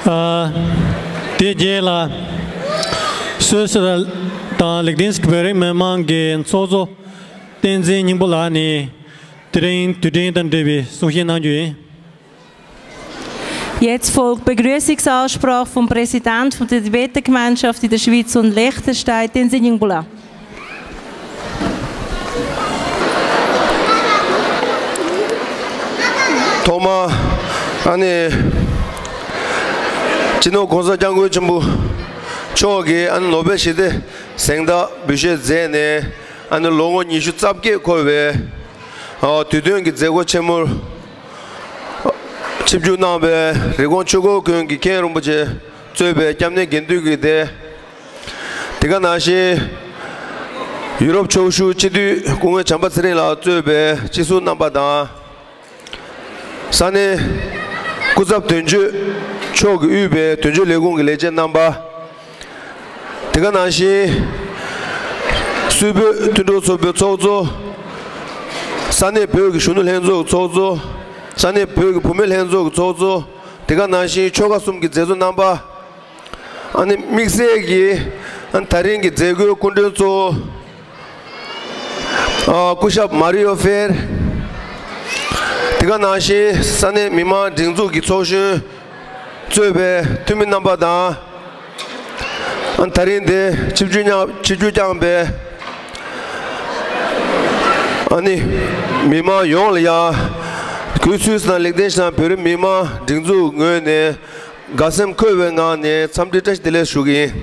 ཨ། དེ་རྗེས་ལ། སུད་སི་དང་ལིག་ཏེན་སི་ཊེན་བོད་རིགས་མི་མང་གི་ཚོགས་གཙོ་བསྟན་འཛིན་སྙིང་པོ་ལགས་ནས་དེ་རིང་དུས་དྲན་དང་འབྲེལ་བའི་གསུང་བཤད་གནང་རྒྱུ་ཡིན། Jetzt folgt Begrüßungsansprache vom Präsident von der Tibeter-Gemeinschaft in der Schweiz und Liechtenstein, Tenzin Nyingbola. ཐོག་མར་ཨ་ནི་སྤྱི་ནོར་༸གོང་ས་༸སྐྱབས་མགོན་ཆེན་པོ་མཆོག་གིས་ཨ་ནི་ནོ་བེལ་ཞི་བདེ་གཟེངས་རྟགས་འབུལ་བཞེས་མཛད་ནས་ཨ་ནི་ལོ་ངོ་ཉི་ཤུ་རྩ་བརྒྱད་འཁོར་བའི་ཨ་དུས་སྟོན་གྱི་མཛད་སྒོ་ཆེན་མོར་ཆིབས་བསྒྱུར་གནང་བའི་རི་ཀོན་ཆོས་འཁོར་དགོན་གྱི་མཁན་རིན་པོ་ཆེ་གཙོས་པའི་སྐྱབས་གནས་དགེ་འདུན་གྱི་སྡེ། དེ་ག་ནང་བཞིན་ཡུ་རོབ་ཕྱོགས་བཞུགས་སྤྱི་འཐུས་སྐུ་ངོ་བྱམས་པ་ཚེ་རིང་ལགས་གཙོས་པའི་སྤྱི་ཟུར་རྣམ་པ་དང་། ས་གནས་སྐུ་ཚབ་དོན་གཅོད་མཆོག་གིས་དབུས་པའི་དོན་གཅོད་ལས་ཁུངས་ཀྱི་ལས་བྱེད་རྣམ་པ། དེ་ག་ནང་བཞིན་སུད་བོད་མཐུན་གྲོགས་ཚོགས་པའི་ཚོགས་གཙོ། ས་གནས་བོད་ཀྱི་གཞོན་ནུ་ལྷན་ཚོགས་ཀྱི་ཚོགས་གཙོ། ས་གནས་བོད་ཀྱི་བུད་མེད་ལྷན་ཚོགས་ཀྱི་ཚོགས་གཙོ། དེ་ག་ནང་བཞིན་ཆོལ་ཁ་གསུམ་གྱི་མཛད་གཙོ་རྣམ་པ། ཨ་ནི་དམིགས་བསལ་གྱིས་ཨ་ནི་ད་རིང་གི་མཛད་སྒོའི་སྐུ་མགྲོན་གཙོ་བོ་ཨ་སྐུ་ཞབས་མ་རི་ཡོ་ཧྥེར། དེ་ག་ནང་བཞིན་ས་གནས་མི་མང་སྒྲིག་འཛུགས་ཀྱི་ཚོགས་གཞོན་གཙོས་པའི་འཐུས་མི་རྣམ་པ་དང་། ཨ་ནི་ད་རིང་འདིར་ཆིབས་བསྒྱུར་བསྐྱངས་ཆིབས་བསྒྱུར་བསྐྱངས་པའི་ཨ་ནི་མི་མང་ཡོངས་ལ་ཡང་སུད་སི་དང་ལིག་ཏེན་སི་ཊེན་བོད་རིགས་མི་མང་སྒྲིག་འཛུགས་ངོས་ནས། དགའ་སེམས་འཁོལ་བའི་ངང་ནས་འཚམས་འདྲི་བཀྲ་ཤིས་བདེ་ལེགས་ཞུ་གི་ཡིན།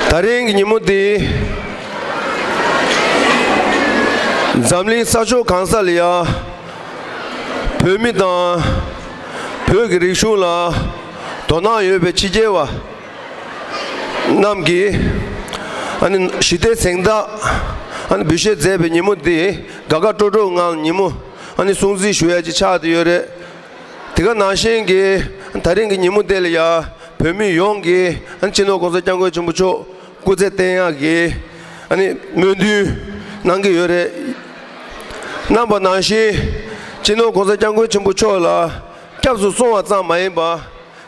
ད་རིང་གི་ཉིན་མོ་འདི་འཛམ་གླིང་ས་ཕྱོགས་གང་ས་ལ་ཡང་བོད་མི་དང་བོད་ཀྱི་རིག་གཞུང་ལ་དོ་སྣང་ཡོད་པའི་ཕྱི་རྒྱལ་བ་རྣམས་ཀྱིས་ཨ་ནི་ཞི་བདེ་གཟེངས་རྟགས་ཨ་ནི་འབུལ་བཞེས་མཛད་པའི་ཉིན་མོ་འདི་དགའ་དགའ་སྤྲོ་སྤྲོའི་ངང་ཉིན་མོ་ཨ་ནི་སྲུང་བརྩི་ཞུ་ཡ་ཅིག་ཆགས་བསྡད་ཡོད་རེད། དེ་ག་ནང་བཞིན་གྱི་ད་རིང་གི་ཉིན་མོ་འདི་ལ་ཡང་བོད་མི་ཡོངས་ཀྱིས་ཨ་ནི་སྤྱི་ནོར་༸གོང་ས་༸སྐྱབས་མགོན་ཆེན་པོ་མཆོག་སྐུ་ཚེ་བརྟན་ཡག་གི་ཨ་ནི་སྨོན་འདུན་གནང་གི་ཡོད་རེད། གནང་བ་ནང་བཞིན་སྤྱི་ནོར་༸གོང་ས་༸སྐྱབས་མགོན་ཆེན་པོ་མཆོག་ལ་སྐྱབས་སུ་སོང་བ་ཙམ་མ་ཡིན་པ།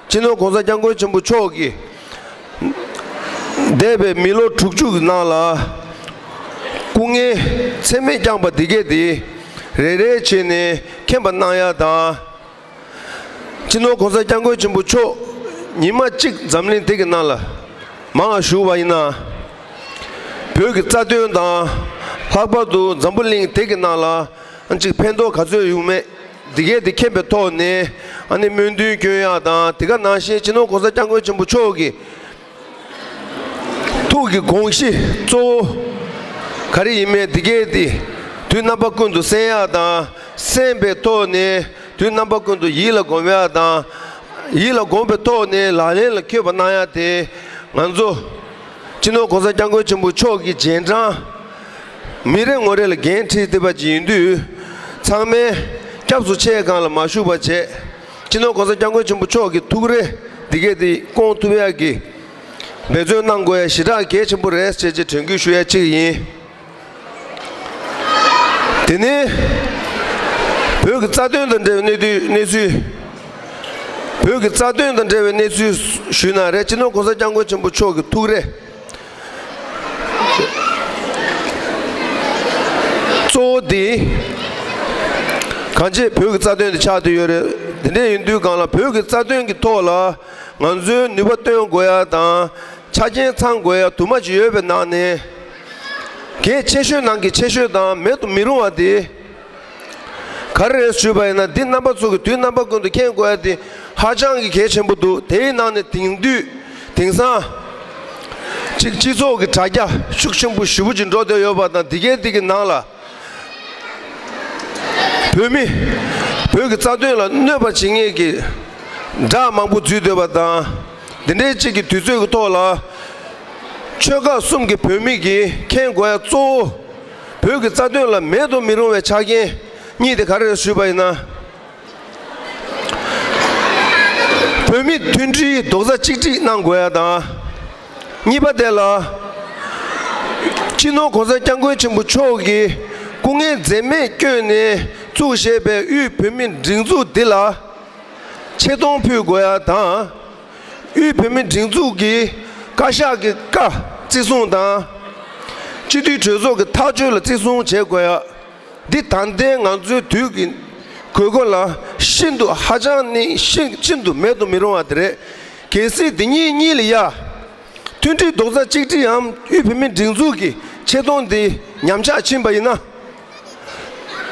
སྤྱི་ནོར་༸གོང་ས་༸སྐྱབས་མགོན་ཆེན་པོ་མཆོག་གིས་འདས་པའི་མི་ལོ་དྲུག་ཅུ་གི་ནང་ལ་སྐུ་ངལ་ཚད་མེད་བསྐྱངས་པ་འདི་གས་དེ་རེ་རེ་བྱས་ནས་མཁྱེན་པ་གནང་ཡ་དང་། སྤྱི་ནོར་༸གོང་ས་༸སྐྱབས་མགོན་ཆེན་པོ་མཆོག་ཉི་མ་གཅིག་འཛམ་གླིང་འདི་གི་ནང་ལ་མང་བ་བཞུགས་པ་ཡིན་ན། བོད་ཀྱི་རྩ་དོན་དང་ལྷག་པར་དུ་འཛམ་བུ་གླིང་འདི་གི་ནང་ལ་གཅིག་ཕན་ཐོགས་ག་ཚོད་ཡོང་མེད། འདི་གས་དེ་མཁྱེན་པའི་ཐོག་ནས་ཨ་ནི་སྨོན་འདུན་སྐྱོན་ཡག་དང་དེ་ག་ནང་བཞིན་སྤྱི་ནོར་༸གོང་ས་༸སྐྱབས་མགོན་ཆེན་པོ་མཆོག་གི་ཐུགས་ཀྱི་དགོངས་གཞི་གཙོ་བོ་ག་རེ་ཡིན་མིན་འདི་གས་དེ་དུས་རྣམ་པ་ཀུན་ཏུ་གསན་ཡག་དང་གསན་པའི་ཐོག་ནས་དུས་རྣམ་པ་ཀུན་ཏུ་ཡིད་ལ་སྒོམ་ཡག་དང་ཡིད་ལ་སྒོམ་པའི་ཐོག་ནས་ལག་ལེན་ལ་འཁྱོལ་བ་གནང་ཡག་དེ་ང་ཚོ། སྤྱི་ནོར་༸གོང་ས་༸སྐྱབས་མགོན་ཆེན་པོ་མཆོག་གི་རྗེས་འབྲང་། མི་རེ་ངོ་རེ་ལ་འགན་འཁྲི་ཐེབས་པ་ཅིག་ཡིན་དུས། ཚང་མས་སྐྱབས་སུ་མཆིའི་སྒང་ལ་མ་ཞུགས་པ་བྱས། སྤྱི་ནོར་༸གོང་ས་༸སྐྱབས་མགོན་ཆེན་པོ་མཆོག་གི་ཐུགས་རེ་འདི་གས་དེ་སྐོང་ཐུབ་ཡག་གི་འབད་བརྩོན་གནང་དགོས་ཡ་ཞེ་དྲག་གལ་ཆེན་པོ་རེད་ཅེས་ཀྱི་དྲན་སྐུལ་ཞུ་ཡ་གཅིག་ཡིན། དེ་ནས་བོད་ཀྱི་རྩ་དོན་དང་འབྲེལ་བའི་གནས་ཚུལ་གནས་ཚུལ། བོད་ཀྱི་རྩ་དོན་དང་འབྲེལ་བའི་གནས་ཚུལ་ཞུས་ན་རེད། སྤྱི་ནོར་༸གོང་ས་༸སྐྱབས་མགོན་ཆེན་པོ་མཆོག་གི་ཐུགས་རེ་གཙོ་བོ་དེ་གང་ཅི་བོད་ཀྱི་རྩ་དོན་དེ་ཆགས་བསྡད་ཡོད་རེད། དེ་འདྲ་ཡིན་དུས་སྒང་ལ་བོད་ཀྱི་རྩ་དོན་གྱི་ཐོག་ལ་ང་ཚོའི་ནུས་པ་བཏོན་དགོས་ཡ་དང་ཆ་རྐྱེན་ཚང་དགོས་ཡ་དུ་མ་ཅིག་ཡོད་པའི་ནང་ནས། གལ་ཆེ་ཤོས་ནང་གི་ཆེ་ཤོས་དང་མེད་དུ་མི་རུང་བ་དེ་ག་རེ་རེད་ཞུས་པ་ཡིན་ན། འདི་རྣམ་པ་ཚོ་གི་དུས་རྣམ་པ་ཀུན་ཏུ་མཁྱེན་དགོས་ཡ་དེ་ཧ་ཅང་གི་གལ་ཆེན་པོ་འདུག་དེའི་ནང་ནས་དེང་དུས་དེང་སང་གཅིག་སྤྱི་ཚོགས་ཀྱི་དྲ་རྒྱ་ཤུགས་ཆེན་པོ་ཞེ་པོ་ཅིག་འགྲོ་བསྡད་ཡོད་པ་དང་། འདི་གའི་འདི་གི་ནང་ལ་བོད་མི་བོད་ཀྱི་རྩ་དོན་ལ་གནོད་པ་བྱེད་མཁན་གྱི་དྲ་མང་པོ་འཛུལ་སྡོད་པ་དང་། འདི་འདྲའི་གཅིག་གི་དུས་ཚོད་ཀྱི་ཐོག་ལ་ཆོལ་ཁ་གསུམ་གྱི་བོད་མི་གིས་མཁྱེན་དགོས་ཡ་གཙོ་བོ། བོད་ཀྱི་རྩ་དོན་ལ་མེད་དུ་མི་རུང་བའི་ཆ་རྐྱེན་གཉིས་དེ་ག་རེ་རེད་ཞུས་པ་ཡིན་ན། བོད་མི་མཐུན་སྒྲིལ་རྡོག་རྩ་གཅིག་སྒྲིལ་གནང་དགོས་ཡ་དང་། གཉིས་པ་དེ་ལ་སྤྱི་ནོར་༸གོང་ས་༸སྐྱབས་མགོན་ཆེན་པོ་མཆོག་གིས་སྐུ་ངལ་འཛེམས་མེད་བསྐྱོན་ནས་བཙུགས་བཞེས་པའི་དབུས་བོད་མིའི་སྒྲིག་འཛུགས་འདི་ལ་ཆེ་མཐོང་ཕུལ་དགོས་ཡ་དང་། དབུས་བོད་མིའི་སྒྲིག་འཛུགས་ཀྱི་བཀའ་ཤག་གི་བཀའ་བརྩི་སྲུང་དང་། སྤྱི་འཐུས་གྲོས་ཚོགས་ཀྱི་ཐག་གཅོད་ལ་བརྩི་སྲུང་བྱེད་དགོས་ཡ། འདི་ད་ལྟའི་ང་ཚོའི་དུས་ཀྱི་དགོས་མཁོ་ལ་ཤིན་ཏུ་ཧ་ཅང་ནི་ཤིན་ཤིན་ཏུ་མེད་དུ་མི་རུང་བ་དེ་རེད། གལ་སྲིད་འདི་གཉིས་གཉིས་ལ་ཡ། མཐུན་སྒྲིལ་རྡོག་རྩ་གཅིག་སྒྲིལ་འམ་དབུས་བོད་མིའི་སྒྲིག་འཛུགས་ཀྱི་ཆེ་མཐོང་འདི་ཉམས་ཆག་ཕྱིན་པ་ཡིན་ན།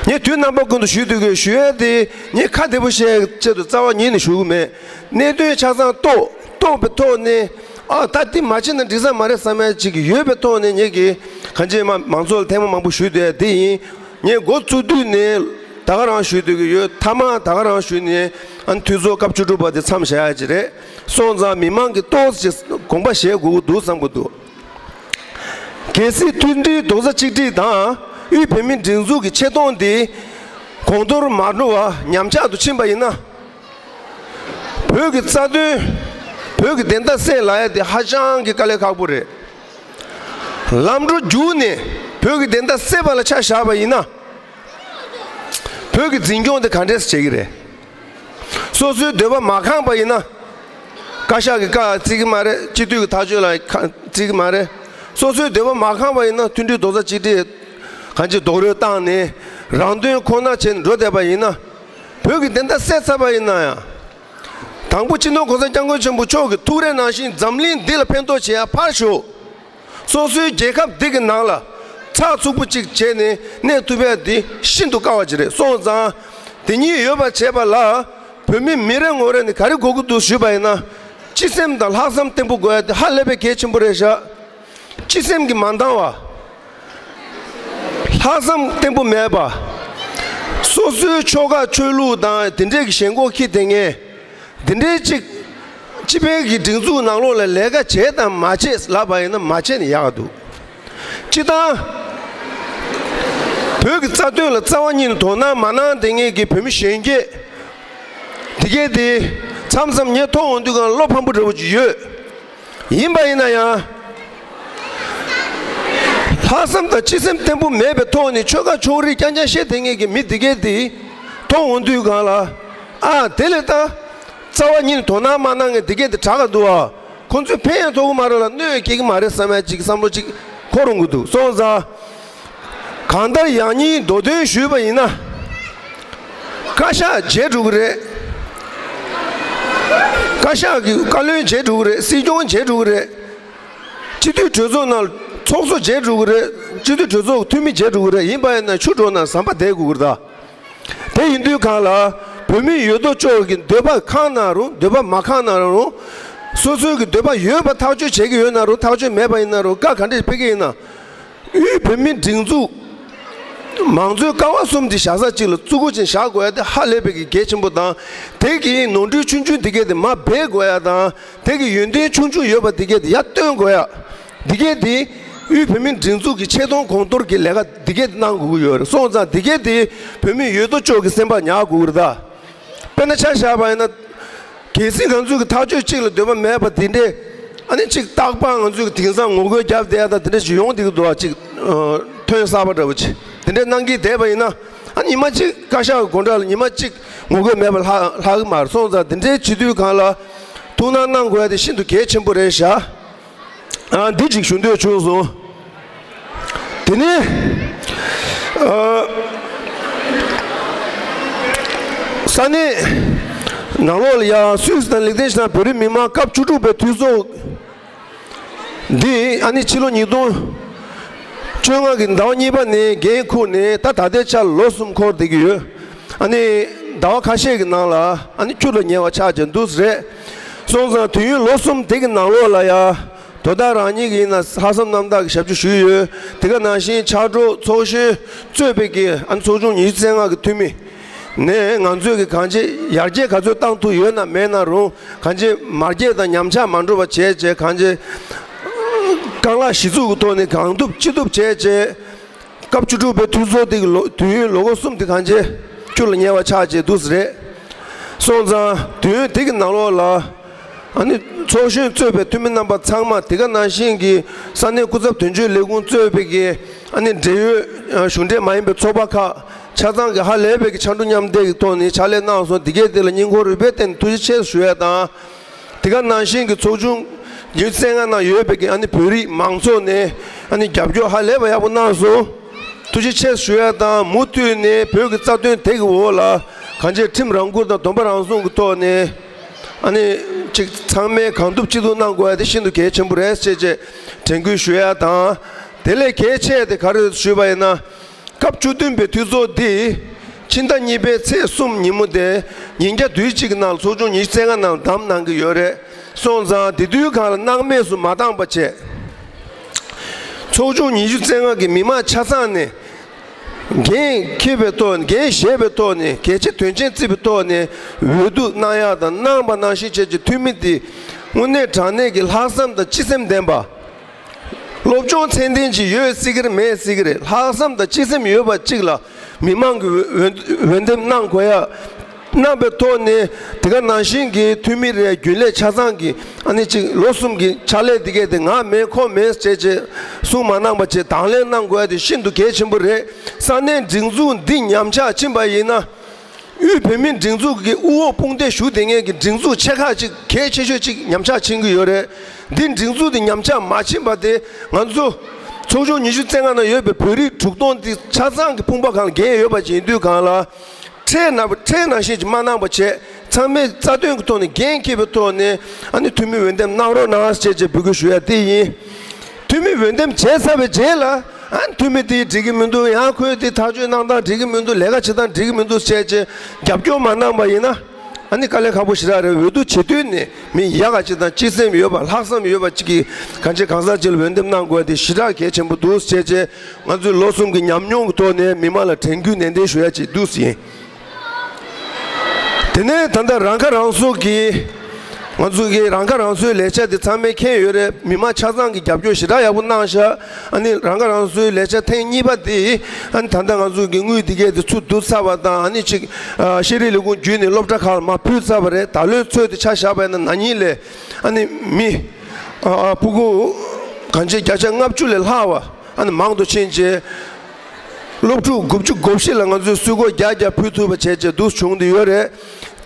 ངས་དུས་རྣམ་པ་ཀུན་ཏུ་ཞུ་འདོད་ཀྱི་ཞུ་ཡ་དེ་ངས་ཁ་བདེ་པོ་བཤད་ཆེད་དུ་རྩ་བ་ཉིད་ནས་ཞུ་གི་མེད། གནད་དོན་ཆ་ཚང་རྟོགས་རྟོགས་པའི་ཐོག་ནས། ཨ་ད་འདི་མ་བྱས་ན་འགྲིག་ས་མ་རེད་བསམ་ཡ་ཅིག་ཡོད་པའི་ཐོག་ནས་ངེད་ཀྱིས་གང་ཅི་མ་མང་ཚོགས་ལ་ཐེངས་མ་མང་པོ་ཞུས་བསྡད་ཡ་དེ་ཡིན། ངས་འགོ་བཙུགས་དུས་ནས་ད་ག་རང་ཞུ་འདོད་ཀྱི་ཡོད། མཐའ་མ་ད་ག་རང་ཞུས་ནས་ཨ་ནི་འཐུས་ཚོགས་སྐབས་བཅུ་དྲུག་པ་དེ་མཚམས་བཞག་ཡ་ཅིག་རེད། སོང་ཙང་མི་མང་གིས་ཏོག་ཙམ་དགོངས་པ་བཞེས་དགོས་ཀྱི་འདུག་བསམ་གྱི་འདུག་གལ་སྲིད་མཐུན་སྒྲིལ་རྡོག་རྩ་གཅིག་སྒྲིལ་དང་དབུས་བོད་མིའི་སྒྲིག་འཛུགས་ཀྱི་ཆེ་མཐོང་འདི་གོང་མཐོར་མ་འགྲོ་བར་ཉམས་ཆག་ཏུ་ཕྱིན་པ་ཡིན་ན། བོད་ཀྱི་རྩ་དོན། བོད་ཀྱི་བདེན་མཐའ་གསལ་ལབ་ཡ་དེ་ཧ་ཅང་གི་དཀའ་ལས་ཁག་པོ་རེད། ལམ་འགྲོ་རྒྱུགས་ནས་བོད་ཀྱི་བདེན་མཐའ་གསལ་བ་ལ་ཆ་བཞག་པ་ཡིན་ན། བོད་ཀྱི་འཛིན་སྐྱོང་དེ་ག་འདྲས་བྱེད་ཀྱི་རེད། སོ་སོའི་འདོད་པ་མ་ཁེངས་པ་ཡིན་ན། བཀའ་ཤག་གི་བཀའ་བརྩི་གི་མ་རེད། སྤྱི་འཐུས་ཀྱི་ཐག་གཅོད་ལ་ཁ་བརྩི་གི་མ་རེད། སོ་སོའི་འདོད་པ་མ་ཁེངས་པ་ཡིན་ན་མཐུན་སྒྲིལ་རྡོག་རྩ་གཅིག་སྒྲིལ་གང་ཅི་རྡོག་རོལ་བཏང་ནས་རང་དོན་ཁོ་ན་བྱས་ནས་འགྲོ་བསྡད་པ་ཡིན་ན། བོད་ཀྱི་བདེན་མཐའ་གསལ་ཚར་བ་ཡིན་ན་ཡང་། དང་པོ་སྤྱི་ནོར་༸གོང་ས་༸སྐྱབས་མགོན་ཆེན་པོ་མཆོག་གི་ཐུགས་རེ་ནང་བཞིན་འཛམ་གླིང་འདི་ལ་ཕན་ཐོགས་བྱེད་ཡ་ཕར་ཞོག་སོ་སོའི་རྒྱལ་ཁབ་འདི་གི་ནང་ལ་ཚགས་ཚུད་པོ་གཅིག་བྱས་ནས་གནས་ཐུབ་ཡ་འདི་ཤིན་ཏུ་དཀའ་བ་ཅིག་རེད། སོང་ཙང་དེ་གཉིས་ཡོད་པ་བྱས་པ་ལ་བོད་མི་མི་རེ་ངོ་རེ་ནས་ག་རེ་དགོས་ཀྱི་འདུག་ཞུས་པ་ཡིན་ན། སྤྱི་སེམས་དང་ལྷག་བསམ་བརྟན་པོ་དགོས་ཡ་དེ་ཧ་ལས་པའི་གལ་ཆེན་པོ་རེད་ཤག་སྤྱི་སེམས་ཀྱིས་མ་འདང་བ། ལྷག་བསམ་བརྟན་པོ་མེད་པ། སོ་སོའི་ཆོལ་ཁ་ཆོས་ལུགས་དང་དེ་འདྲས་ཀྱི་ཞེན་ཁོག་འཁྱེར་བསྡད་མཁན། འདི་འདྲའི་གཅིག་སྤྱི་ཕན་གྱི་སྒྲིག་འཛུགས་ནང་ལོགས་ལ་ལས་ཀ་བྱེད་དང་མ་བྱེད་ལབ་པ་ཡིན་ན་མ་བྱེད་ནས་ཡག་འདུག་སྤྱི་བཏང་། བོད་ཀྱི་རྩ་དོན་ལ་རྩ་བ་ཉིད་ནས་དོ་སྣང་མ་གནང་བསྡད་མཁན་གྱི་བོད་མི་གཞོན་སྐྱེས་འདི་གས་དེ་མཚམས་མཚམས་ངས་མཐོང་འོང་དུས་གང་བློ་ཕམ་པོ་འདྲ་བོ་ཅིག་ཡོད། ཡིན་པ་ཡིན་ན་ཡང་། ལྷག་བསམ་དང་སྤྱི་སེམས་བརྟན་པོ་མེད་པའི་ཐོག་ནས་ཆོལ་ཁ་ཕྱོགས་རིས་རྐྱང་རྐྱང་བཤད་བསྡད་མཁན་གྱི་མི་འདི་གས་དེ་མཐོང་འོང་དུས་གང་ལ། ཨ་དེ་ལས་ད། རྩ་བ་ཉིད་ནས་དོ་སྣང་མ་གནང་མཁན་འདི་གས་དེ་དྲག་ག་འདུག་ཨ། ཁོང་ཚོས་ཕན་ཡང་ཐོགས་ཀྱི་མ་རེད་ལ་གནོད་ཡང་སྐྱེལ་གྱི་མ་རེད་བསམ་ཡ་ཅིག་བསམ་བློ་ཅིག་འཁོར་འོང་གི་འདུག་སོང་ཙང་། གང་ལྟར་ཡང་སྙིང་མདོ་དོན་ཞུས་པ་ཡིན་ན། བཀའ་ཤག་བརྗེད་འགྲོ་གི་རེད། བཀའ་ཤག་གི་བཀའ་བློན་བརྗེད་འགྲོ་གི་རེད། སྲིད་སྐྱོང་བརྗེད་འགྲོ་གི་རེད། སྤྱི་འཐུས་གྲོས་ཚོགས་ནང་ཚོགས་གཙོ་བརྗེད་འགྲོ་གི་རེད། སྤྱི་འཐུས་གྲོས་ཚོགས་འཐུས་མི་བརྗེད་འགྲོ་གི་རེད། ཡིན་པ་ཡིན་ན་ཆུ་འགྲོ་ན་ཟམ་པ་བསྡད་དགོས་ཀྱི་རེད་ད། དེ་ཡིན་དུས་གང་ལ་བོད་མི་ཡོད་དོ་ཅོག་གི་འདོད་པ་ཁེངས་ན་རུང་འདོད་པ་མ་ཁེངས་ན་རུང་། སོ་སོའི་གི་འདོད་པ་ཡོད་པ་ཐག་གཅོད་བྱེད་ཀྱི་ཡོད་ན་རུང་ཐག་གཅོད་མེད་པ་ཡིན་ན་རུང་བཀའ་ག་འདྲས་ཕེབས་ཀྱི་ཡིན་ན། དབུས་བོད་མིའི་སྒྲིག་འཛུགས། མང་གཙོའི་ཀ་བ་གསུམ་འདི་བཞག་ས་གཅིག་ལ་བཙུགས་སྒོ་ཅན་བཞག་དགོས་ཡ་དེ་ཧ་ལས་པའི་གི་གལ་ཆེན་པོ་དང་། དེ་གི་ནོར་འཁྲུལ་ཆུང་ཆུང་འདི་གས་དེ་མ་སྦས་དགོས་ཡ་དང་། དེ་གི་ཡོན་ཏན་ཆུང་ཆུང་ཡོད་པ་འདི་གས་དེ་ཡར་བཏོན་དགོས་ཡ། འདི་གས་དེ་དབུས་བོད་མིའི་སྒྲིག་འཛུགས་ཀྱི་ཆེ་མཐོང་གོང་མཐོར་གྱི་ལས་ཀ་འདི་གས་དེ་གནང་དགོས་ཀྱི་ཡོད་རེད། སོང་ཙང་འདི་གས་དེ་བོད་མི་ཡོད་དོ་ཅོག་གི་སེམས་པ་ཉར་དགོས་ཀྱི་རེད་ད། དཔེར་ན་ཆ་བཞག་པ་ཡིན་ན། གལ་སྲིད་ང་ཚོའི་གི་ཐག་གཅོད་གཅིག་ལ་འདོད་པ་མེད་པ་དེ་འདྲས། ཨ་ནི་གཅིག་རྟག་པར་ང་ཚོའི་གི་དེང་སང་ངོ་རྒོལ་རྒྱབ་བསྡད་ཡ་དང་དེ་འདྲས་ཞིག་ཡོང་བསྡད་ཀྱི་འདུག་ཨ། གཅིག་ཨ། ཐོན་གསར་པ་འདྲ་བོ་ཅིག་དེ་འདྲས་གནང་གི་བསྡད་པ་ཡིན་ན། ཨ། ཉི་མ་གཅིག་བཀའ་ཤག་གི་སྒོ་འགྲམ་ལ་ཉི་མ་གཅིག་ངུ་དགོས་མེད་པ་ལྷག་ལྷག་གི་མ་རེད། སོང་ཙང་དེ་འདྲའི་བྱེད་དུས་སྒང་ལ་ཐུགས་སྣང་གནང་དགོས་ཡ་དེ་ཤིན་ཏུ་གལ་ཆེན་པོ་རེད་ཤག་ཨ། འདི་གཅིག་ཞུ་འདོད་བྱུང་སོང་། དེ་ནས། ཨ། ས་གནས་ནང་ལོགས་ལ་ཡ་སུད་སི་དང་ལིག་ཏེན་ཤི་ཏན་བོད་རིགས་མི་མང་སྐབས་བཅུ་དྲུག་པའི་འཐུས་ཚོགས་འདི། ཨ་ནི་ཕྱི་ལོ་ཉིས་སྟོང་བཅོ་ལྔ་གི་ཟླ་བ་གཉིས་པ་ནས་འགན་ཁུར་ནས་ད་ད་ལྟའི་ཆར་ལོ་གསུམ་འཁོར་བསྡད་ཀྱི་ཡོད། ཨ་ནི་ཟླ་བ་ཁ་ཤས་ཀྱི་ནང་ལ་ཨ་ནི་ཁྱུར་ལ་ཉེ་བ་ཆགས་བྱས་འདུག་ཟེར། སོང་ཙང་དུས་ཡུན་ལོ་གསུམ་དེ་གི་ནང་ལོགས་ལ་ཡ། དོ་བདག་རང་ཉིད་ཀྱིས་ཡིན་ན་ལྷག་བསམ་རྣམ་དག་གི་ཞབས་ཞུ་ཞུས་ཡོད། དེ་ག་ནང་བཞིན་ཕྱག་རོགས་ཚོགས་གཞོན་གཙོས་པའི་གི་ཨ་ནི་ཚོགས་ཆུང་ཉི་ཤུ་རྩ་ལྔ་གི་འཐུས་མི་ནས་ང་ཚོས་གི་གང་ཅི་ཡར་རྒྱས་ག་ཚོད་བཏང་ཐུབ་ཡོད་ན་མེད་ན་རུང་། གང་ཅི་མར་རྒྱས་དང་ཉམས་ཆག་མ་འགྲོ་བ་བྱས་བྱས། གང་ཅི་རྐང་ལག་གཞི་བཙུགས་ཀྱི་ཐོག་ནས་གང་ཐུབ་ཅི་ཐུབ་བྱས་བྱས། སྐབས་བཅུ་དྲུག་པའི་འཐུས་ཚོགས་དེ་གི་ལོ་དུས་ཡུན་ལོ་འཁོར་གསུམ་དེ་གང་ཅི་ཁྱུར་ལ་ཉེ་བ་ཆགས་བྱས་འདུག་ཟེར་རེད། སོང་ཙང་དུས་ཡུན་དེ་གི་ནང་ལོགས་ལ་ཨ་ནི་ཚོགས་གཞོན་གཙོས་པའི་འཐུས་མི་རྣམ་པ་ཚང་མ། དེ་ག་ནང་བཞིན་གྱི་ས་གནས་སྐུ་ཚབ་དོན་གཅོད་ལས་ཁུངས་གཙོས་པའི་གི་ཨ་ནི་འབྲེལ་ཡོད་གཞུང་འབྲེལ་མ་ཡིན་པའི་ཚོགས་པ་ཁག་ཆ་ཚང་གི་ཧ་ལས་པའི་གི་ཕྱར་གྲུ་མཉམ་འདེགས་ཀྱི་ཐོག་ནས་ཕྱག་ལས་གནང་སོང་། དེ་གས་དེ་ལ་སྙིང་ཁོང་རུས་པའི་གཏིང་ནས་ཐུགས་རྗེ་ཆེ་ཞུ་ཡ་དང་། དེ་ག་ནང་བཞིན་གྱི་ཚོགས་ཆུང་ཉི་ཤུ་རྩ་ལྔ་ནང་ཡོད་པའི་གི་ཨ་ནི་བོད་རིགས་མང་ཚོགས་ནས་ཨ་ནི་རྒྱབ་སྐྱོར་ཧ་ལས་པ་ཡག་པོ་གནང་སོང་། ཐུགས་རྗེ་ཆེ་ཞུ་ཡ་དང་། མུ་མཐུད་ནས་བོད་ཀྱི་རྩ་དོན་དེ་གི་འོག་ལ་གང་ཅི་ཁྲིམས་རང་བཀུར་དང་སྡོམ་པ་རང་སྲུང་གི་ཐོག་ནས་ཨ་ནི་ཅིག་ཚང་མས་གང་ཐུབ་ཅི་ཐུབ་གནང་དགོས་ཡ་དེ་ཤིན་ཏུ་གལ་ཆེན་པོ་རེད་ཟེར་བྱས་དྲན་སྐུལ་ཞུ་ཡ་དང་། དེ་ལས་གལ་ཆེ་དེ་ག་རེ་ཞུས་པ་ཡིན་ན། སྐབས་བཅུ་བདུན་པའི་འཐུས་ཚོགས་འདི་ཕྱི་ཟླ་གཉིས་པའི་ཚེས་གསུམ་ཉིན་མོ་སྟེ་ཉིན་རྒྱ་དུས་གཅིག་གི་ནང་ལ་ཚོགས་ཆུང་ཉི་ཤུ་རྩ་ལྔ་ནང་བདམས་གནང་གི་ཡོད་རེད། སོང་ཙང་དེ་དུས་སྒང་ལ་སྣང་མེད་སུ་མ་བཏང་པ་བྱས། ཚོགས་ཆུང་ཉི་ཤུ་རྩ་ལྔ་གི་མི་མང་ཆ་ཚང་ནས་འགན་འཁྱེར་བའི་ཐོག་ནས། འགན་བཞེས་པའི་ཐོག་ནས། གལ་ཆེ་དོན་ཆེན་བརྩི་བའི་ཐོག་ནས་འོས་བསྡུ་གནང་ཡག་དང་། གནང་བ་ནང་བཞིན་བྱས་ཀྱི་འཐུས་མི་དེ་དངོས་གནས་དྲང་གནས་ཀྱི་ལྷག་བསམ་དང་སྤྱི་སེམས་ལྡན་པ། སློབ་སྦྱོང་ཚད་ལྡན་ཅིག་ཡོད་སྲིད་ཀྱི་རེད་མེད་སྲིད་ཀྱི་རེད། ལྷག་བསམ་དང་སྤྱི་སེམས་ཡོད་པ་ཅིག་ལ་མི་མང་གི་འོས་འོས་འོས་འདེམས་གནང་དགོས་ཡ། གནང་བའི་ཐོག་ནས་དེ་ག་ནང་བཞིན་གྱི་འཐུས་མི་རེ་རྒྱུན་ལས་ཆ་ཚང་གིས་ཨ་ནི་ཅིག་ལོ་གསུམ་གྱི་ཕྱག་ལས་དེ་གས་དེ་ང་མེད་ཁོ་མེད་བྱས་བྱས་གསུང་མ་གནང་པ་བྱས་དང་ལེན་གནང་དགོས་ཡ་དེ་ཤིན་ཏུ་གལ་ཆེན་པོ་རེད། ས་གནས་སྒྲིག་འཛུགས་འདི་ཉམས་ཆག་ཕྱིན་པ་ཡིན་ན། དབུས་བོད་མིའི་སྒྲིག་འཛུགས་ཀྱི་དབུ་འོག་དཔུང་སྡེ་ཞུ་བསྡད་མཁན་གྱི་སྒྲིག་འཛུགས་ཆེ་ཁག་ཅིག་གལ་ཆེ་ཤོས་ཅིག་ཉམས་ཆག་ཕྱིན་གྱི་ཡོད་རེད། འདི་སྒྲིག་འཛུགས་འདི་ཉམས་ཆག་མ་ཕྱིན་པ་དེ་ང་ཚོ་ཚོགས་ཆུང་ཉི་ཤུ་རྩ་ལྔ་ནང་ཡོད་པའི་བོད་རིགས་དྲུག་སྟོང་འདི་ཆ་ཚང་གི་དཔུང་པ་སྒང་ལ་འགན་ཡོད་པ་ཅིག་ཡིན་དུས་སྒང་ལ། ཁྲལ་ན་ཁྲལ་ནང་བཞིན་ཅིག་མ་གནང་པ་བྱས། ཚང་མས་རྩ་དོན་གྱི་ཐོག་ནས་འགན་འཁྱེར་བའི་ཐོག་ནས་ཨ་ནི་འཐུས་མི་འོས་འདེམས་གནང་རོགས་གནང་ཞེས་བཅས་འབོད་སྐུལ་ཞུ་ཡ་དེ་ཡིན། འཐུས་མི་འོས་འདེམས་བྱས་ཚར་བའི་རྗེས་ལ། ཨ། འཐུས་མི་དེ་འགྲིག་གི་མི་འདུག་ཡང་ཁོས་དེ་ཐག་གཅོད་གནང་སྟངས་འགྲིག་གི་མི་འདུག་ལས་ཀ་བྱེད་སྟངས་འགྲིག་གི་མི་འདུག་བྱས་བྱས་རྒྱབ་སྐྱོར་མ་གནང་པ་ཡིན་ན། ཨ་ནི་དཀའ་ལས་ཁག་པོ་ཞེ་དྲག་རེད། འོས་བསྡུ་བྱེད་དུས་ནས་མི་ཡག་ག་ཅིག་དང་། སྤྱི་སེམས་ཡོད་པ། ལྷག་བསམ་ཡོད་པ་ཅིག་གིས་གང་བྱེད་གང་ཟག་ཅིག་ལ་འོས་འདེམས་གནང་དགོས་དེ་ཞེ་དྲག་གལ་ཆེན་པོ་འདུག་བྱས་བྱས་ང་ཚོས་ལོ་གསུམ་གྱི་ཉམས་མྱོང་གི་ཐོག་ནས་མི་མང་ལ་དྲན་སྐུལ་ནན་ཏན་ཞུ་ཡ་ཅིག་འདུག་ཟེར། དེ་ནས་ད་ལྟ་རང་ཁ་རང་གསོ་གི། ང་ཚོ་གི་རང་ཁ་རང་གསོའི་ལས་འཆར་དེ་ཚང་མས་མཁྱེན་ཡོད་རེད། མི་མང་ཆ་ཚང་གི་རྒྱབ་སྐྱོར་ཞེ་དྲག་ཡག་པོ་གནང་ཤག་ཨ་ནི་རང་ཁ་རང་གསོའི་ལས་འཆར་ཐེངས་གཉིས་པ་དེ་ཨ་ནི་ད་ལྟ་ང་ཚོ་གི་དངུལ་དེ་གས་དེ་ཚུར་བསྡུ་ཚར་བ་དང་། ཨ་ནི་ཅིག་ཨ། ཤེས་རིག་ལས་ཁུངས་བརྒྱུད་ནས་སློབ་གྲྭ་ཁག་ལ་མར་ཕུལ་ཚར་བ་རེད། ད་ལོའི་ཚོད་དེ་ཆ་བཞག་པ་ཡིན་ན་ན་ནིང་ལས་ཨ་ནི་མི་ཨ། ཕྲུ་གུ་གང་ཅི་བརྒྱ་ཆ་ལྔ་བཅུ་ལས་ལྷག་པ། ཨ་ནི་མང་དུ་ཕྱིན་རྗེས། སློབ་ཕྲུག་དགུ་བཅུ་གོ་བཞི་ལ་ང་ཚོས་སུས་གོ་བརྒྱ་བརྒྱ་ཕུལ་ཐུབ་པ་བྱས་རྗེས་འདུག་བྱུང་བསྡད་ཡོད་རེད།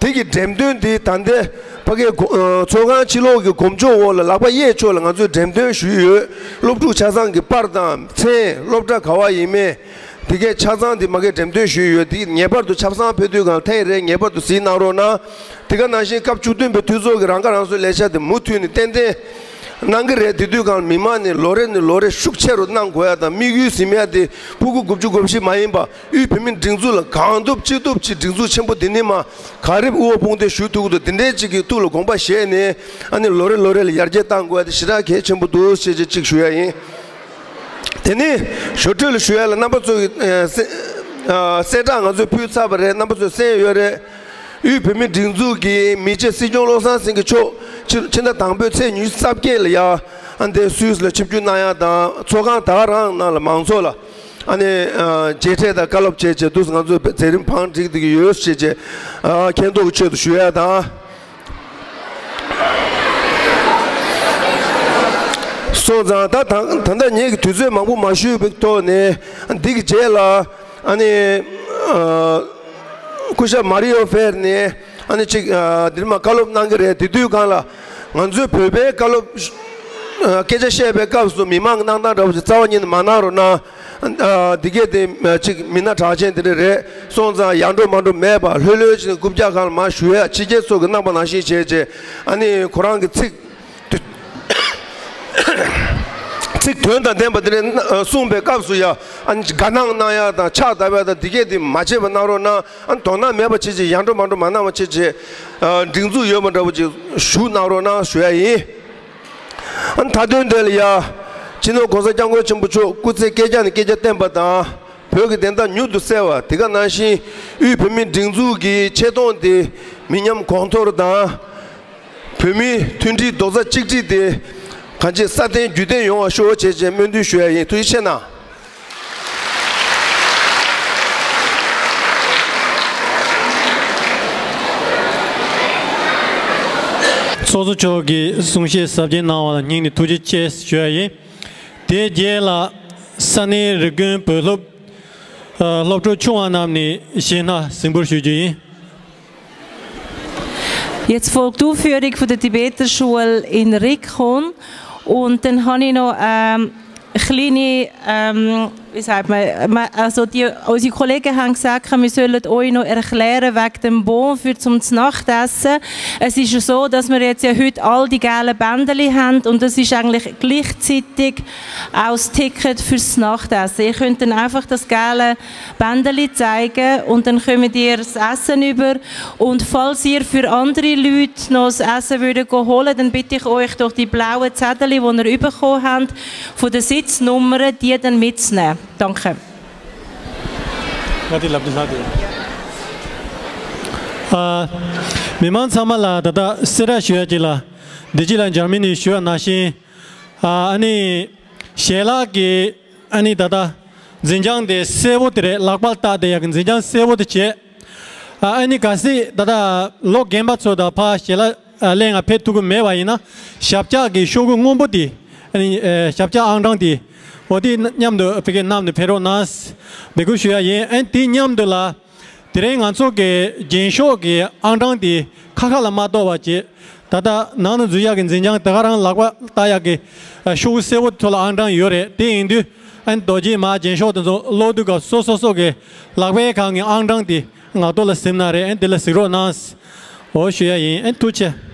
དེ་གི་འགྲེམས་སྟོན་དེ་ད་ལྟའི་ཕ་གིའི་གོ། ཨ། ཚོགས་ཁང་ཕྱི་ལོགས་ཀྱི་སྒོ་མཆོག་འོག་ལ་ལག་པ་གཡས་ཕྱོགས་ལ་ང་ཚོས་འགྲེམས་སྟོན་ཞུས་ཡོད། སློབ་ཕྲུག་ཆ་ཚང་གི་པར་དང་མཚན། སློབ་གྲྭ་ག་བ་ཡིན་མིན། དེ་གས་ཆ་ཚང་དེ་མ་གིར་འགྲེམས་སྟོན་ཞུས་ཡོད། དེ་ངེས་པར་དུ་ཆ་ཚང་ཕེབས་དུས་སྒང་ཐེངས་རེ་ངེས་པར་དུ་གཟིགས་གནང་རོགས་གནང་། དེ་ག་ནང་བཞིན་སྐབས་བཅུ་བདུན་པའི་འཐུས་ཚོགས་ཀྱི་རང་ཁ་རང་གསོའི་ལས་འཆར་དེ་མུ་མཐུད་ནས་ཏན་ཏན་གནང་གི་རེད། དེ་དུས་སྒང་མི་མང་ནས་ལོ་རེ་ནས་ལོ་རེ་ཤུགས་ཆེ་རུ་གནང་དགོས་ཡ་དང་། དམིགས་ཡུལ་ཟིན་ཡ་དེ་ཕྲུ་གུ་དགུ་བཅུ་གོ་བཞི་མ་ཡིན་པ། དབུས་བོད་མིའི་སྒྲིག་འཛུགས་ལ་གང་ཐུབ་ཅི་ཐུབ་ཅིག་སྒྲིག་འཛུགས་ཆེན་པོ་འདི་ནས་མར་ག་རེ་དབུ་འོག་དཔུང་སྡེ་ཞུ་ཐུབ་ཀྱི་འདུག་དེ་འདྲའི་ཅིག་གི་ཐུགས་ལ་དགོངས་པ་བཞེས་ནས། ཨ་ནི་ལོ་རེ་ལོ་རེ་ལ་ཡར་རྒྱས་གཏང་དགོས་ཡ་དེ་ཞེ་དྲག་གལ་ཆེན་པོ་འདུག་ཅེས་ཅིག་ཞུ་ཡ་ཡིན། དེ་ནས་ཞོར་འཕྲོས་ལ་ཞུ་ཡ་ལ། རྣམ་པ་ཚོ་གི་ཨ་གསལ་ཨ་གསལ་བསྒྲགས་ང་ཚོས་ཕུལ་ཚར་བ་རེད། རྣམ་པ་ཚོས་གསན་ཡོད་རེད། དབུས་བོད་མིའི་སྒྲིག་འཛུགས་ཀྱི་མི་རྗེ་སྲིད་སྐྱོང་བློ་བཟང་སེང་གེ་མཆོག་ཕྱི་ཕྱི་ཟླ་དང་པོའི་ཚེས་ཉི་ཤུ་རྩ་བརྒྱད་ལ་ཡ་ཨ་འདིར་སུད་སི་ལ་ཆིབས་བསྒྱུར་གནང་ཡ་དང་། ཚོགས་ཁང་ད་ག་རང་ནང་ལ་མང་ཚོགས་ལ་ཨ་ནི་ཨ་མཇལ་འཕྲད་དང་བཀའ་སློབ་བྱས་བྱས་འདུག་ང་ཚོས་མཛད་རིམ་བང་བསྒྲིགས་བསྡད་ཀྱི་ཡོད་ཅེས་བྱས་ཨ་མཁྱེན་རྟོགས་ཀྱི་ཆེད་དུ་ཞུ་ཡ་དང་། སོང་ཙང་ད་ད་ད་ལྟ་ངེད་ཀྱི་དུས་ཚོད་མང་པོ་མ་ཞུས་པའི་ཐོག་ནས་འདི་གི་རྗེས་ལ་ཨ་ནི་ཨ་སྐུ་ཞབས་མ་རི་ཡོ་ཕེར་ནས་ཨ་ནི་ཅིག་ཨ་འདིར་མ་བཀའ་སློབ་གནང་གི་རེད། དེ་དུས་སྒང་ལ་ང་ཚོའི་བོད་པའི་བཀའ་སློབ་ཨ་སྐད་ཆ་བཤད་པའི་སྐབས་སུ་མི་མང་གི་གནང་སྟངས་འདྲ་པོ་ཅིག་རྩ་བ་ཉིད་ནས་མ་གནང་རོགས་གནང་། ཨ་འདི་གས་དེ་ཅིག་མི་སྣ་གྲགས་ཅན་དེ་འདྲ་རེད། སོང་ཙང་ཡར་འགྲོ་མར་འགྲོ་མེད་པ་ལྷོད་ལྷོད་ཅིག་རྐུབ་བཀྱག་སྒང་ལ་མར་བཞུགས་ཡ། ཕྱི་རྒྱལ་ཚོ་གི་གནང་པ་ནང་བཞིན་བྱས་བྱས་ཨ་ནི་ཁོ་རང་གི་ཚིག་ཚིག་དོན་དང་ལྡན་པ་དེ་འདྲ་གསུངས་པའི་སྐབས་སུ་ཡ་ཨ་ནི་དགའ་སྣང་གནང་ཡ་དང་ཕྱག་བརྡབ་ཡ་དང་འདི་གས་དེ་མ་བྱེད་པ་གནང་རོགས་གནང་། ཨ་ནི་དོ་སྣང་མེད་པ་བྱེད་བྱེད་ཡར་འགྲོ་མར་འགྲོ་མ་གནང་བ་བྱེད་བྱེད་ཨ་སྒྲིག་འཛུགས་ཡོད་པ་འདྲ་པོ་ཅིག་ཞུ་གནང་རོགས་གནང་ཞུ་ཡ་ཡིན། ཨ་ནི་མཐའ་དོན་དེ་ལ་ཡ་སྤྱི་ནོར་༸གོང་ས་༸སྐྱབས་མགོན་ཆེན་པོ་མཆོག་སྐུ་ཚེ་བསྐལ་བརྒྱ་ནས་བསྐལ་བརྒྱ་བརྟན་པ་དང་། བོད་ཀྱི་བདེན་མཐའ་མྱུར་དུ་གསལ་བ། དེ་ག་ནང་བཞིན་དབུས་བོད་མིའི་སྒྲིག་འཛུགས་ཀྱི་ཆེ་མཐོང་དེ་མི་ཉམས་གོང་མཐོར་དང་། བོད་མིའི་མཐུན་སྒྲིལ་རྡོག་རྩ་གཅིག་སྒྲིལ་དེ་གང་ཅི་སྲ་བརྟན་རྒྱུན་བརྟན་ཡོང་བ་ཤོག་ཅེས་བཅས་སྨོན་འདུན་ཞུ་ཡ་ཡིན། ཐུགས་རྗེ་ཆེ་གནང་། ཚོགས་གཙོ་མཆོག་གིས་གསུང་བཤད་ཟབ་རྒྱས་གནང་བ་ལ་སྙིང་ནས་ཐུགས་རྗེ་ཆེ་ཞུ་ཡ་ཡིན། དེའི་རྗེས་ལ་ས་གནས་རི་ཀོན་བོད་སློབ་ཨ་སློབ་ཕྲུག་ཆུང་བ་རྣམས་ནས་གཞས་སྣ་གཟིགས་འབུལ་ཞུ་རྒྱུ་ཡིན། Jetzt folgt die Aufführung von der Tibeter-Schule in Rikon. Und dann habe ich noch ähm, kleine, ähm, wie sagt man, ma- also die, unsere Kollegen haben gesagt, wir sollen euch noch erklären wegen dem Bon für zum Nachtessen. Es ist ja so, dass wir jetzt ja heute all die gelben Bändeli haben und das ist eigentlich gleichzeitig auch das Ticket fürs Nachtessen. Ihr könnt dann einfach das gelbe Bändeli zeigen und dann kommt ihr das Essen über. Und falls ihr für andere Leute noch das Essen würdet go holen, dann bitte ich euch, doch die blauen Zettel, die ihr bekommen habt, von den Sitznummern, die dann mitzunehmen. Danke. ང་དེ་ལབ་དུས་ལྷག་དེ། ཨ། མི་མང་ཚང་མ་ལ་ད་ལྟ་གསལ་བསྒྲགས་ཞུ་ཡ་ཅིག་ལ། འདི་ཅི་ལ་འཇར་མ་ནི་ཞུ་བ་ནང་བཞིན། ཨ་ཨ་ནི་ཞལ་ལག་གི་ཨ་ནི་ད་ལྟ་འཛིན་བྱང་དེ་སེར་པོ་དེ་རེད། ལག་པ་ལ་བཏགས་བསྡད་ཡག་གི་འཛིན་བྱང་སེར་པོ་དེ་བྱས། ཨ་ཨ་ནི་གལ་སྲིད་ད་ལྟ་ལོ་རྒན་པ་ཚོ་དང་ཕར་ཞལ་ལག་ཨ་ལེན་ང་ཕེབས་ཐུབ་ཀྱི་མེད་པ་ཡིན་ན། ཞབས་བཀྱག་གི་ཤོག་གུ་སྔོན་པོ་དེ་ཨ་ནི་ཨ་ཞབས་བཀྱག་ཨང་གྲངས་དེ་འོ་དེ་མཉམ་དུ་ཕ་གིར་བསྣམས་ནས་ཕེབས་རོགས་གནང་། འབོད་སྐུལ་ཞུ་ཡ་ཡིན། ཨ་ནི་དེ་མཉམ་དུ་ལ། དེ་རིང་ང་ཚོ་གི་རྒྱན་ཤོག་གི་ཨང་གྲངས་དེ་ཁ་ཁ་ལ་མ་གཏོགས་པ་བྱས། ད་ལྟ་ནང་དུ་འཛུལ་ཡག་གི་འཛིན་བྱང་དེ་ག་རང་ལག་པ་བཏགས་ཡག་གི་ཤོག་གུ་སེར་པོ་ཐོག་ལ་ཨང་གྲངས་ཡོད་རེད། དེ་ཡིན་དུས་ཨ་ནི་རྡོ་རྗེ་མ་རྒྱན་ཤོག་དེ་ཚོ་ཀློག་དུས་སྐབས་སོ་སོ་སོ་གི་ལག་པའི་སྒང་གི་ཨང་གྲངས་དེ་ངག་ཐོག་ལ་ཟིན་ན་རེད། ཨ་ནི་དེ་ལ་གཟིགས་རོགས་གནང་། འོ་ཞུ་ཡ་ཡིན། ཨ་ནི་ཐུགས་རྗེ་ཆེ།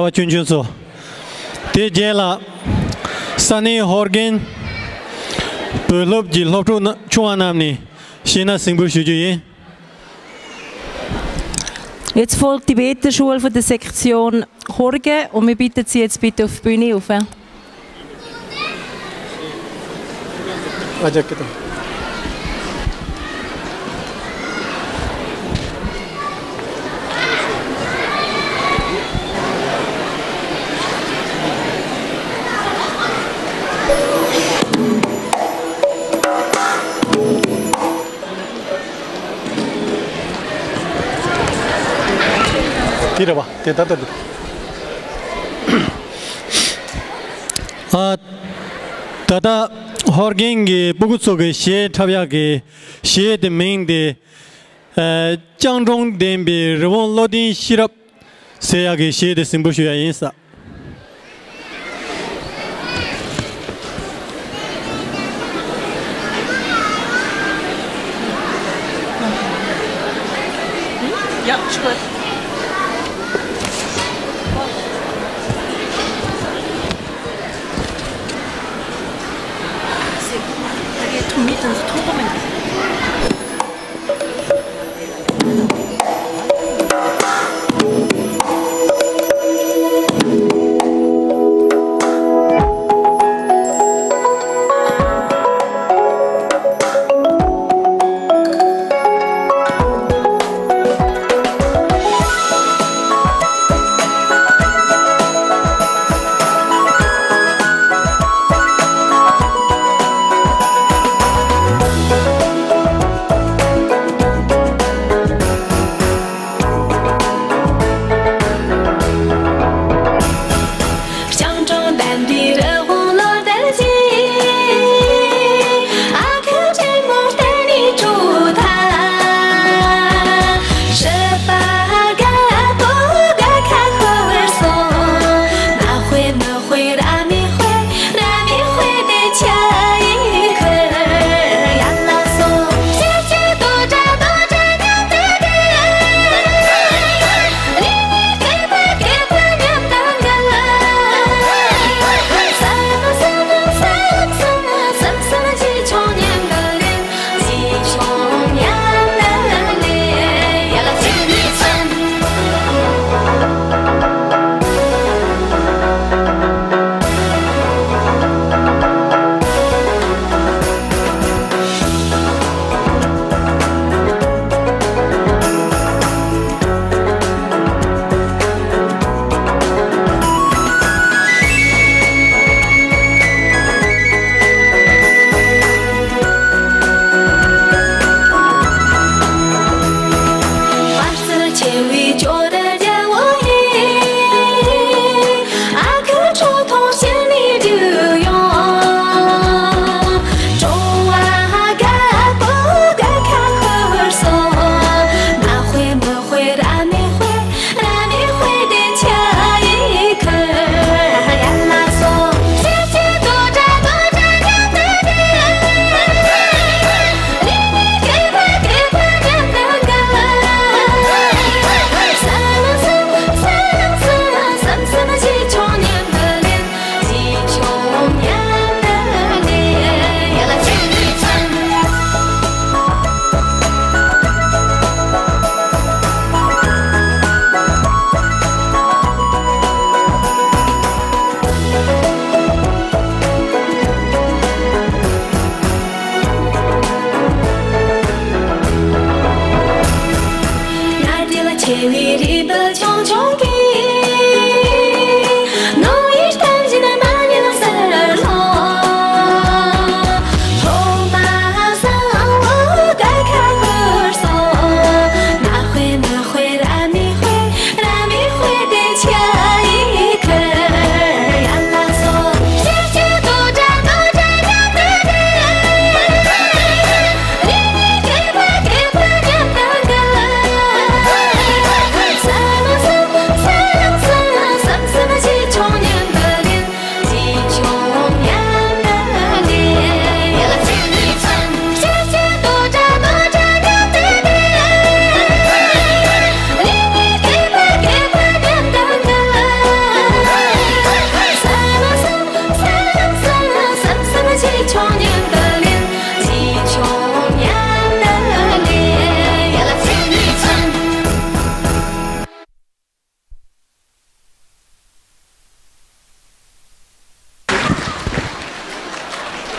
པ་ཆུང་ཆུང་ཚོ། དེ་རྗེས་ལ་ས་གནས་ཧོར་རྒན་བོད་སློབ་ཀྱི་སློབ་ཕྲུག་ཆུང་བ་རྣམས་ནས་གཞས་སྣ་གཟིགས་འབུལ་ཞུ་རྒྱུ་ཡིན། Jetzt folgt die Beta-Schule von der Sektion Horgen und wir bitten Sie jetzt bitte auf die Bühne rauf. དེ་རེད་བ། དེ་ད་ལྟ་འདུག་ཨ། ད་ལྟ་ཧོར་རྒན་གྱི་སྤུ་གུ་ཚོ་གི་གཞས་འཁྲབ་ཡག་གི་གཞས་དེ་མིང་དེ། ཨ། སྤྱང་གྲུང་ལྡན་པའི་རི་བོང་བློ་ལྡན་ཤེས་རབ་ཟེར་ཡག་གི་གཞས་དེ་གཟིགས་འབུལ་ཞུ་ཡ་ཡིན་ས།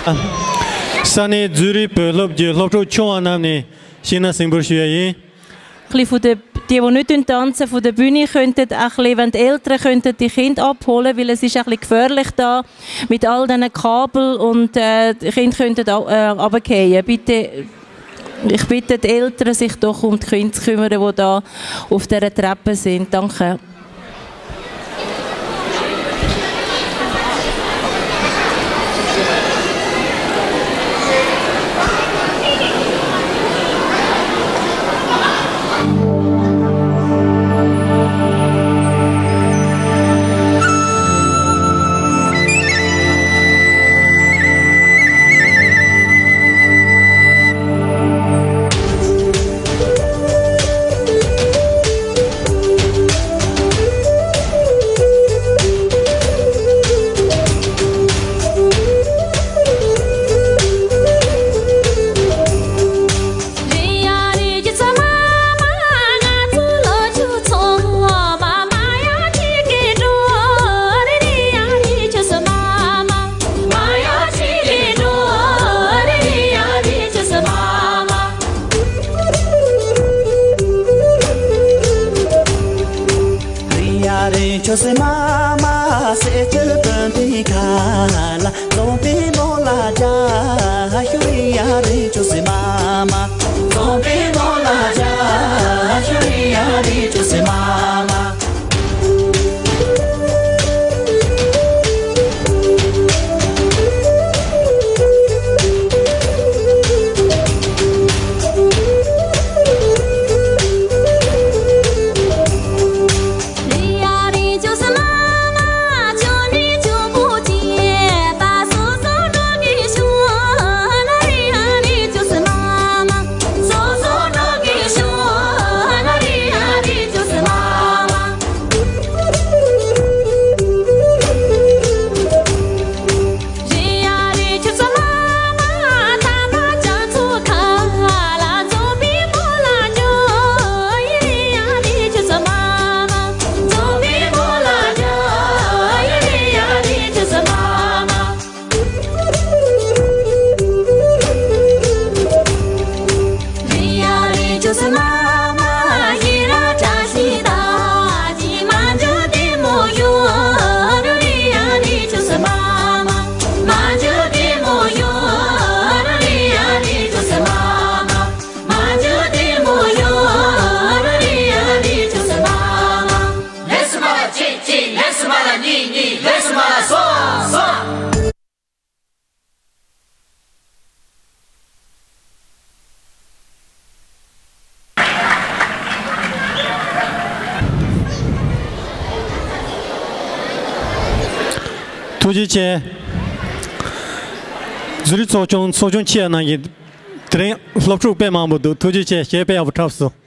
ས་གནས་ཛུ་རིག་བོད་སློབ་ཀྱི་སློབ་ཕྲུག་ཆུང་བ་རྣམས་ནས་ཤེས་ན་གཟིགས་འབུལ་ཞུ་ཡ་ཡིན། Ein bisschen von der, die, die nicht tanzen, von der Bühne könnten auch ein bisschen älter, könnten die Kinder abholen, weil es ist ein bisschen gefährlich da mit all diesen Kabel und, äh, die Kinder könnten au-, äh, runterfallen. Bitte, ich bitte die Eltern, sich doch um die Kinder zu kümmern, die da auf dieser Treppe sind. Danke. རིང་ཡ་རིང་ཆུ་སྲིན་མ་མ་སེ་ཆུ་སྤུན་པའི་ཁ་ལ། རྫོང་པའི་ནོར་ལ་རྒྱ་ཞུ། རིང་ཡ་རིང་ཆུ་སྲིན་མ་མ། རྫོང་པའི་ནོར་ལ་རྒྱ་ཞུ། རིང་ཡ་རིང་ཆུ་སྲིན་མ་མ། ལེགས་སོ་མ་ལ་གཅིག་གཅིག་ལེགས་སོ་མ་ལ་གཉིས་གཉིས་ལེགས་སོ་མ་ལ་སོ་སོ། ཐུགས་རྗེ་ཆེ། ཛུ་རིག་ཚོགས་ཆུང་ཚོགས་ཆུང་ཆེ་བ་ནང་གི་དེ་རིང་སློབ་ཕྲུག་དཔེ་མང་པོ་འདུག་ཐུགས་རྗེ་ཆེ། གཞས་དཔེ་ཡག་པོ་འཁྲབ་སོང་།